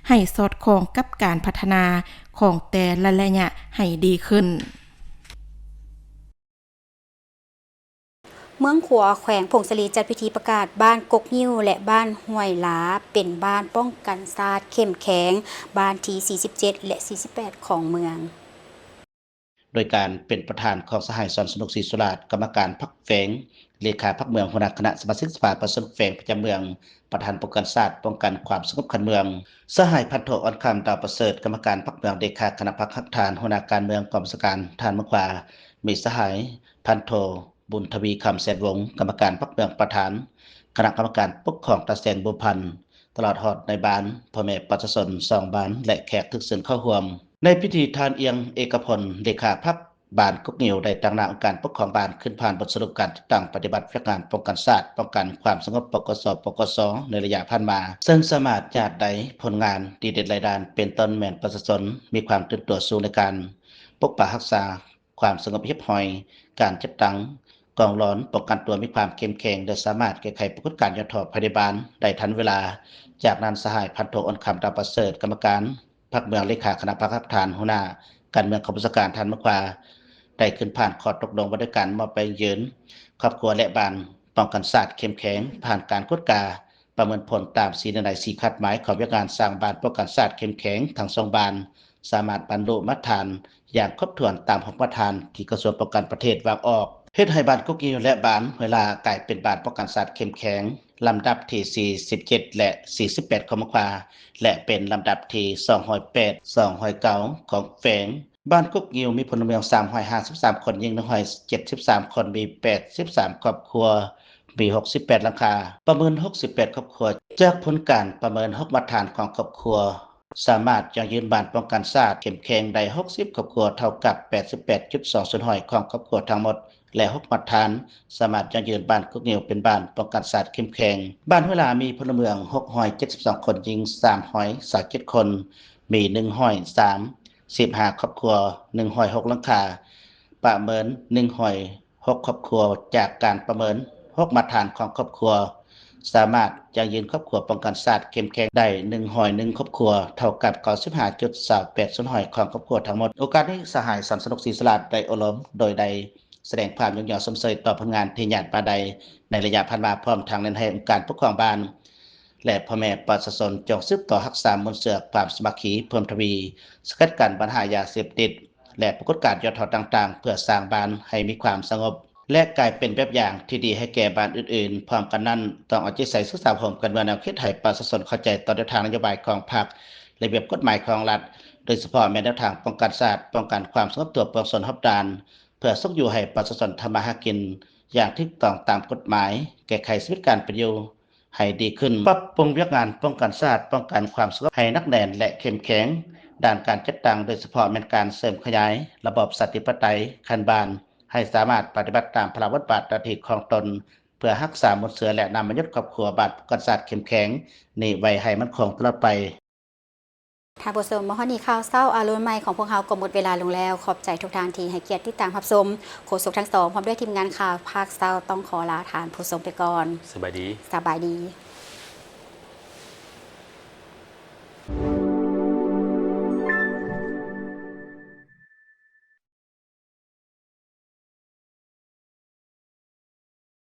ໃຫ້ສອດຄ່ອງກັບການພັດທະນາຂອງແຕ່ລະໄລຍະໃຫ້ດີຂຶ້ນ. ເມືອງຂວາ ແຂວງຜົ້ງສາລີ ຈັດພິທີປະກາດບ້ານກົກງິ້ວ ແລະ ບ້ານຫ້ວຍຫຼາ ເປັນບ້ານປ້ອງກັນຊາດເຂັ້ມແຂງ ບ້ານທີສີ່ສິບເຈັດ ແລະ ສີ່ສິບແປດ ຂອງເມືອງ. ໂດຍການເປັນປະທານຂອງສະຫາຍ ສອນສະໜຸກ ສີສຸລາດ ກຳມະການພັກແຂວງ, ເລຂາພັກເມືອງ, ຫົວໜ້າຄະນະສະມາຊິກສະພາປະຊາຊົນແຂວງປະຈຳເມືອງ, ປະທານປ້ອງກັນຊາດ, ປ້ອງກັນຄວາມສະຫງົບຂັ້ນເມືອງ, ສະຫາຍ ພັນໂທ ອ່ອນຄຳ ດາວປະເສີດ ກຳມະການພັກເມືອງ, ເລຂາຄະນະພັກຮາກຖານ, ຫົວໜ້າການເມືອງກອງບັນຊາການ, ທ່ານເມືອງຂວາ ມີສະຫາຍ ພັນໂທ ບຸນທະວີ ຄຳແສນວົງ ກຳມະການພັກເມືອງ, ປະທານຄະນະກຳມະການປົກຄອງຕາແສງບົວພັນ, ຕະຫຼອດຮອດນາຍບ້ານ, ພໍ່ແມ່ປະຊາຊົນສອງບ້ານ ແລະ ແຂກຖືກເຊີນເຂົ້າຮ່ວມ. ໃນພິທີ ທ່ານ ອຽງ ເອກະພົນ ເລຂາພັກບ້ານກົກງິ້ວ ໄດ້ຕາງໜ້າອົງການປົກຄອງບ້ານ ຂຶ້ນຜ່ານບົດສະຫຼຸບການຈັດຕັ້ງປະຕິບັດວຽກງານປ້ອງກັນຊາດ, ປ້ອງກັນຄວາມສະຫງົບ ປກສ ປກສ ໃນໄລຍະຜ່ານມາ, ເຊິ່ງສາມາດຈາດໄດ້ຜົນງານດີເດັ່ນຫຼາຍດ້ານ ເປັນຕົ້ນແມ່ນປະຊາຊົນມີຄວາມຕື່ນຕົວສູງໃນການປົກປັກຮັກສາ ຄວາມສະຫງົບຮຽບຮ້ອຍ, ການຈັດຕັ້ງກອງຫຼອນປ້ອງກັນຕົວມີຄວາມເຂັ້ມແຂງ ແລະ ສາມາດແກ້ໄຂປາກົດການຫຍໍ້ທໍ້ພາຍໃນບ້ານໄດ້ທັນເວລາ. ຈາກນັ້ນ ສະຫາຍ ພັນໂທ ອ່ອນຄຳ ດາວປະເສີດ ກຳມະການພັກເມືອງ, ເລຂາຄະນະພັກຮາກຖານ, ຫົວໜ້າການເມືອງກອງບັນຊາການ, ທ່ານເມືອງຂວາ ໄດ້ຂຶ້ນຜ່ານຂໍ້ຕົກລົງວ່າດ້ວຍການມອບໃບຢັ້ງຢືນຄອບຄົວ ແລະ ບ້ານປ້ອງກັນຊາດເຂັ້ມແຂງ, ຜ່ານການກວດກາ ປະເມີນຜົນຕາມສີ່ເງື່ອນໄຂ ສີ່ຄາດໝາຍຂອງວຽກງານສ້າງບ້ານປ້ອງກັນຊາດເຂັ້ມແຂງທັງສອງບ້ານ, ສາມາດບັນລຸມາດຖານຢ່າງຄົບຖ້ວນຕາມຫົກມາດຖານທີ່ກະຊວງປ້ອງກັນປະເທດວາງອອກ, ເຮັດໃຫ້ບ້ານກົກງິ້ວ ແລະ ບ້ານຫ້ວຍຫຼາ ກາຍເປັນບ້ານປ້ອງກັນຊາດເຂັ້ມແຂງ ລຳດັບທີສີ່ສິບເຈັດ ແລະ ສີ່ສິບແປດ ຂອງເມືອງຂວາ ແລະ ເປັນລຳດັບທີສອງຮ້ອຍແປດ ສອງຮ້ອຍເກົ້າ ຂອງແຂວງ. ບ້ານກົກງິ້ວມີພົນລະເມືອງສາມຮ້ອຍຫ້າສິບສາມຄົນ, ຍິງໜຶ່ງຮ້ອຍເຈັດສິບສາມຄົນ, ມີແປດສິບສາມຄອບຄົວ, ມີຫົກສິບແປດຫຼັງຄາ, ປະເມີນຫົກສິບແປດຄອບຄົວ. ຈາກຜົນການປະເມີນຫົກມາດຖານຂອງຄອບຄົວ ສາມາດຢັ້ງຢືນບ້ານປ້ອງກັນຊາດເຂັ້ມແຂງໄດ້ຫົກສິບຄອບຄົວ, ເທົ່າກັບແປດສິບແປດຈຸດສອງສ່ວນຮ້ອຍຂອງຄອບຄົວທັງໝົດ ແລະ ຫົກມາດຖານ ສາມາດຢັ້ງຢືນບ້ານກົກງິ້ວເປັນບ້ານປ້ອງກັນຊາດເຂັ້ມແຂງ. ບ້ານຫ້ວຍຫຼາມີພົນລະເມືອງຫົກຮ້ອຍເຈັດສິບສອງຄົນ, ຍິງສາມຮ້ອຍຊາວເຈັດຄົນ, ມີໜຶ່ງຮ້ອຍສາມສິບຫ້າຄອບຄົວ, ໜຶ່ງຮ້ອຍຫົກຫຼັງຄາ, ປະເມີນໜຶ່ງຮ້ອຍຫົກຄອບຄົວ. ຈາກການປະເມີນຫົກມາດຖານຂອງຄອບຄົວ ສາມາດຢັ້ງຢືນຄອບຄົວປ້ອງກັນຊາດເຂັ້ມແຂງໄດ້ໜຶ່ງຮ້ອຍໜຶ່ງຄອບຄົວ, ເທົ່າກັບເກົ້າສິບຫ້າຈຸດຊາວແປດສ່ວນຮ້ອຍຂອງຄອບຄົວທັງໝົດ. ໂອກາດນີ້ ສະຫາຍ ສອນສະໜຸກ ສີສຸລາດ ໄດ້ໂອ້ລົມໂດຍໄດ້ ສະແດງຄວາມຍົກຍ້ອງຊົມເຊີຍຕໍ່ຜົນງານທີ່ຍາດມາໄດ້ໃນໄລຍະຜ່ານມາ, ພ້ອມທັງເນັ້ນໃຫ້ອົງການປົກຄອງບ້ານ ແລະ ພໍ່ແມ່ປະຊາຊົນຈົ່ງສືບຕໍ່ຮັກສາມູນເຊື້ອຄວາມສາມັກຄີ, ເພີ່ມທະວີສະກັດກັ້ນບັນຫາຢາເສບຕິດ ແລະ ປາກົດການຫຍໍ້ທໍ້ຕ່າງໆ ເພື່ອສ້າງບ້ານໃຫ້ມີຄວາມສະຫງົບ ແລະ ກາຍເປັນແບບຢ່າງທີ່ດີໃຫ້ແກ່ບ້ານອື່ນໆ. ພ້ອມກັນນັ້ນ, ຕ້ອງເອົາໃຈໃສ່ສຶກສາອົບຮົມການເມືອງແນວຄິດໃຫ້ປະຊາຊົນເຂົ້າໃຈຕໍ່ແນວທາງນະໂຍບາຍຂອງພັກ, ລະບຽບກົດໝາຍຂອງລັດ, ໂດຍສະເພາະແມ່ນແນວທາງປ້ອງກັນຊາດ, ປ້ອງກັນຄວາມສະຫງົບທົ່ວປວງຊົນຮອບດ້ານ, ເພື່ອຊຸກຍູ້ໃຫ້ປະຊາຊົນທຳມາຫາກິນຢ່າງຖືກຕ້ອງຕາມກົດໝາຍ, ແກ້ໄຂຊີວິດການເປັນຢູ່ໃຫ້ດີຂຶ້ນ, ປັບປຸງວຽກງານປ້ອງກັນຊາດ, ປ້ອງກັນຄວາມສະຫງົບໃຫ້ໜັກແໜ້ນ ແລະ ເຂັ້ມແຂງ, ດ້ານການຈັດຕັ້ງ, ໂດຍສະເພາະແມ່ນການເສີມຂະຫຍາຍລະບອບສະຫາທິປະໄຕຂັ້ນບ້ານ ໃຫ້ສາມາດປະຕິບັດຕາມພາລະບົດບາດໜ້າທີ່ຂອງຕົນ ເພື່ອຮັກສາມູນເຊື້ອ ແລະ ນຳມາຍືດຄອບຄົວບ້ານປ້ອງກັນຊາດເຂັ້ມແຂງນີ້ໄວ້ໃຫ້ໝັ້ນຄົງຕະຫຼອດໄປ. ທ່ານຜູ້ຊົມ, ມາຮອດນີ້ ຂ່າວເຊົ້າອາລຸນໃໝ່ຂອງພວກເຮົາກໍໝົດເວລາລົງແລ້ວ. ຂອບໃຈທຸກທ່ານທີ່ໃຫ້ກຽດຕິດຕາມຮັບຊົມ. ໂຄສົກທັງສອງ ພ້ອມດ້ວຍທີມງານຂ່າວພາກເຊົ້າ ຕ້ອງຂໍລາທ່ານຜູ້ຊົມໄປກ່ອນ. ສະບາຍດີ. ສະບາຍດີ.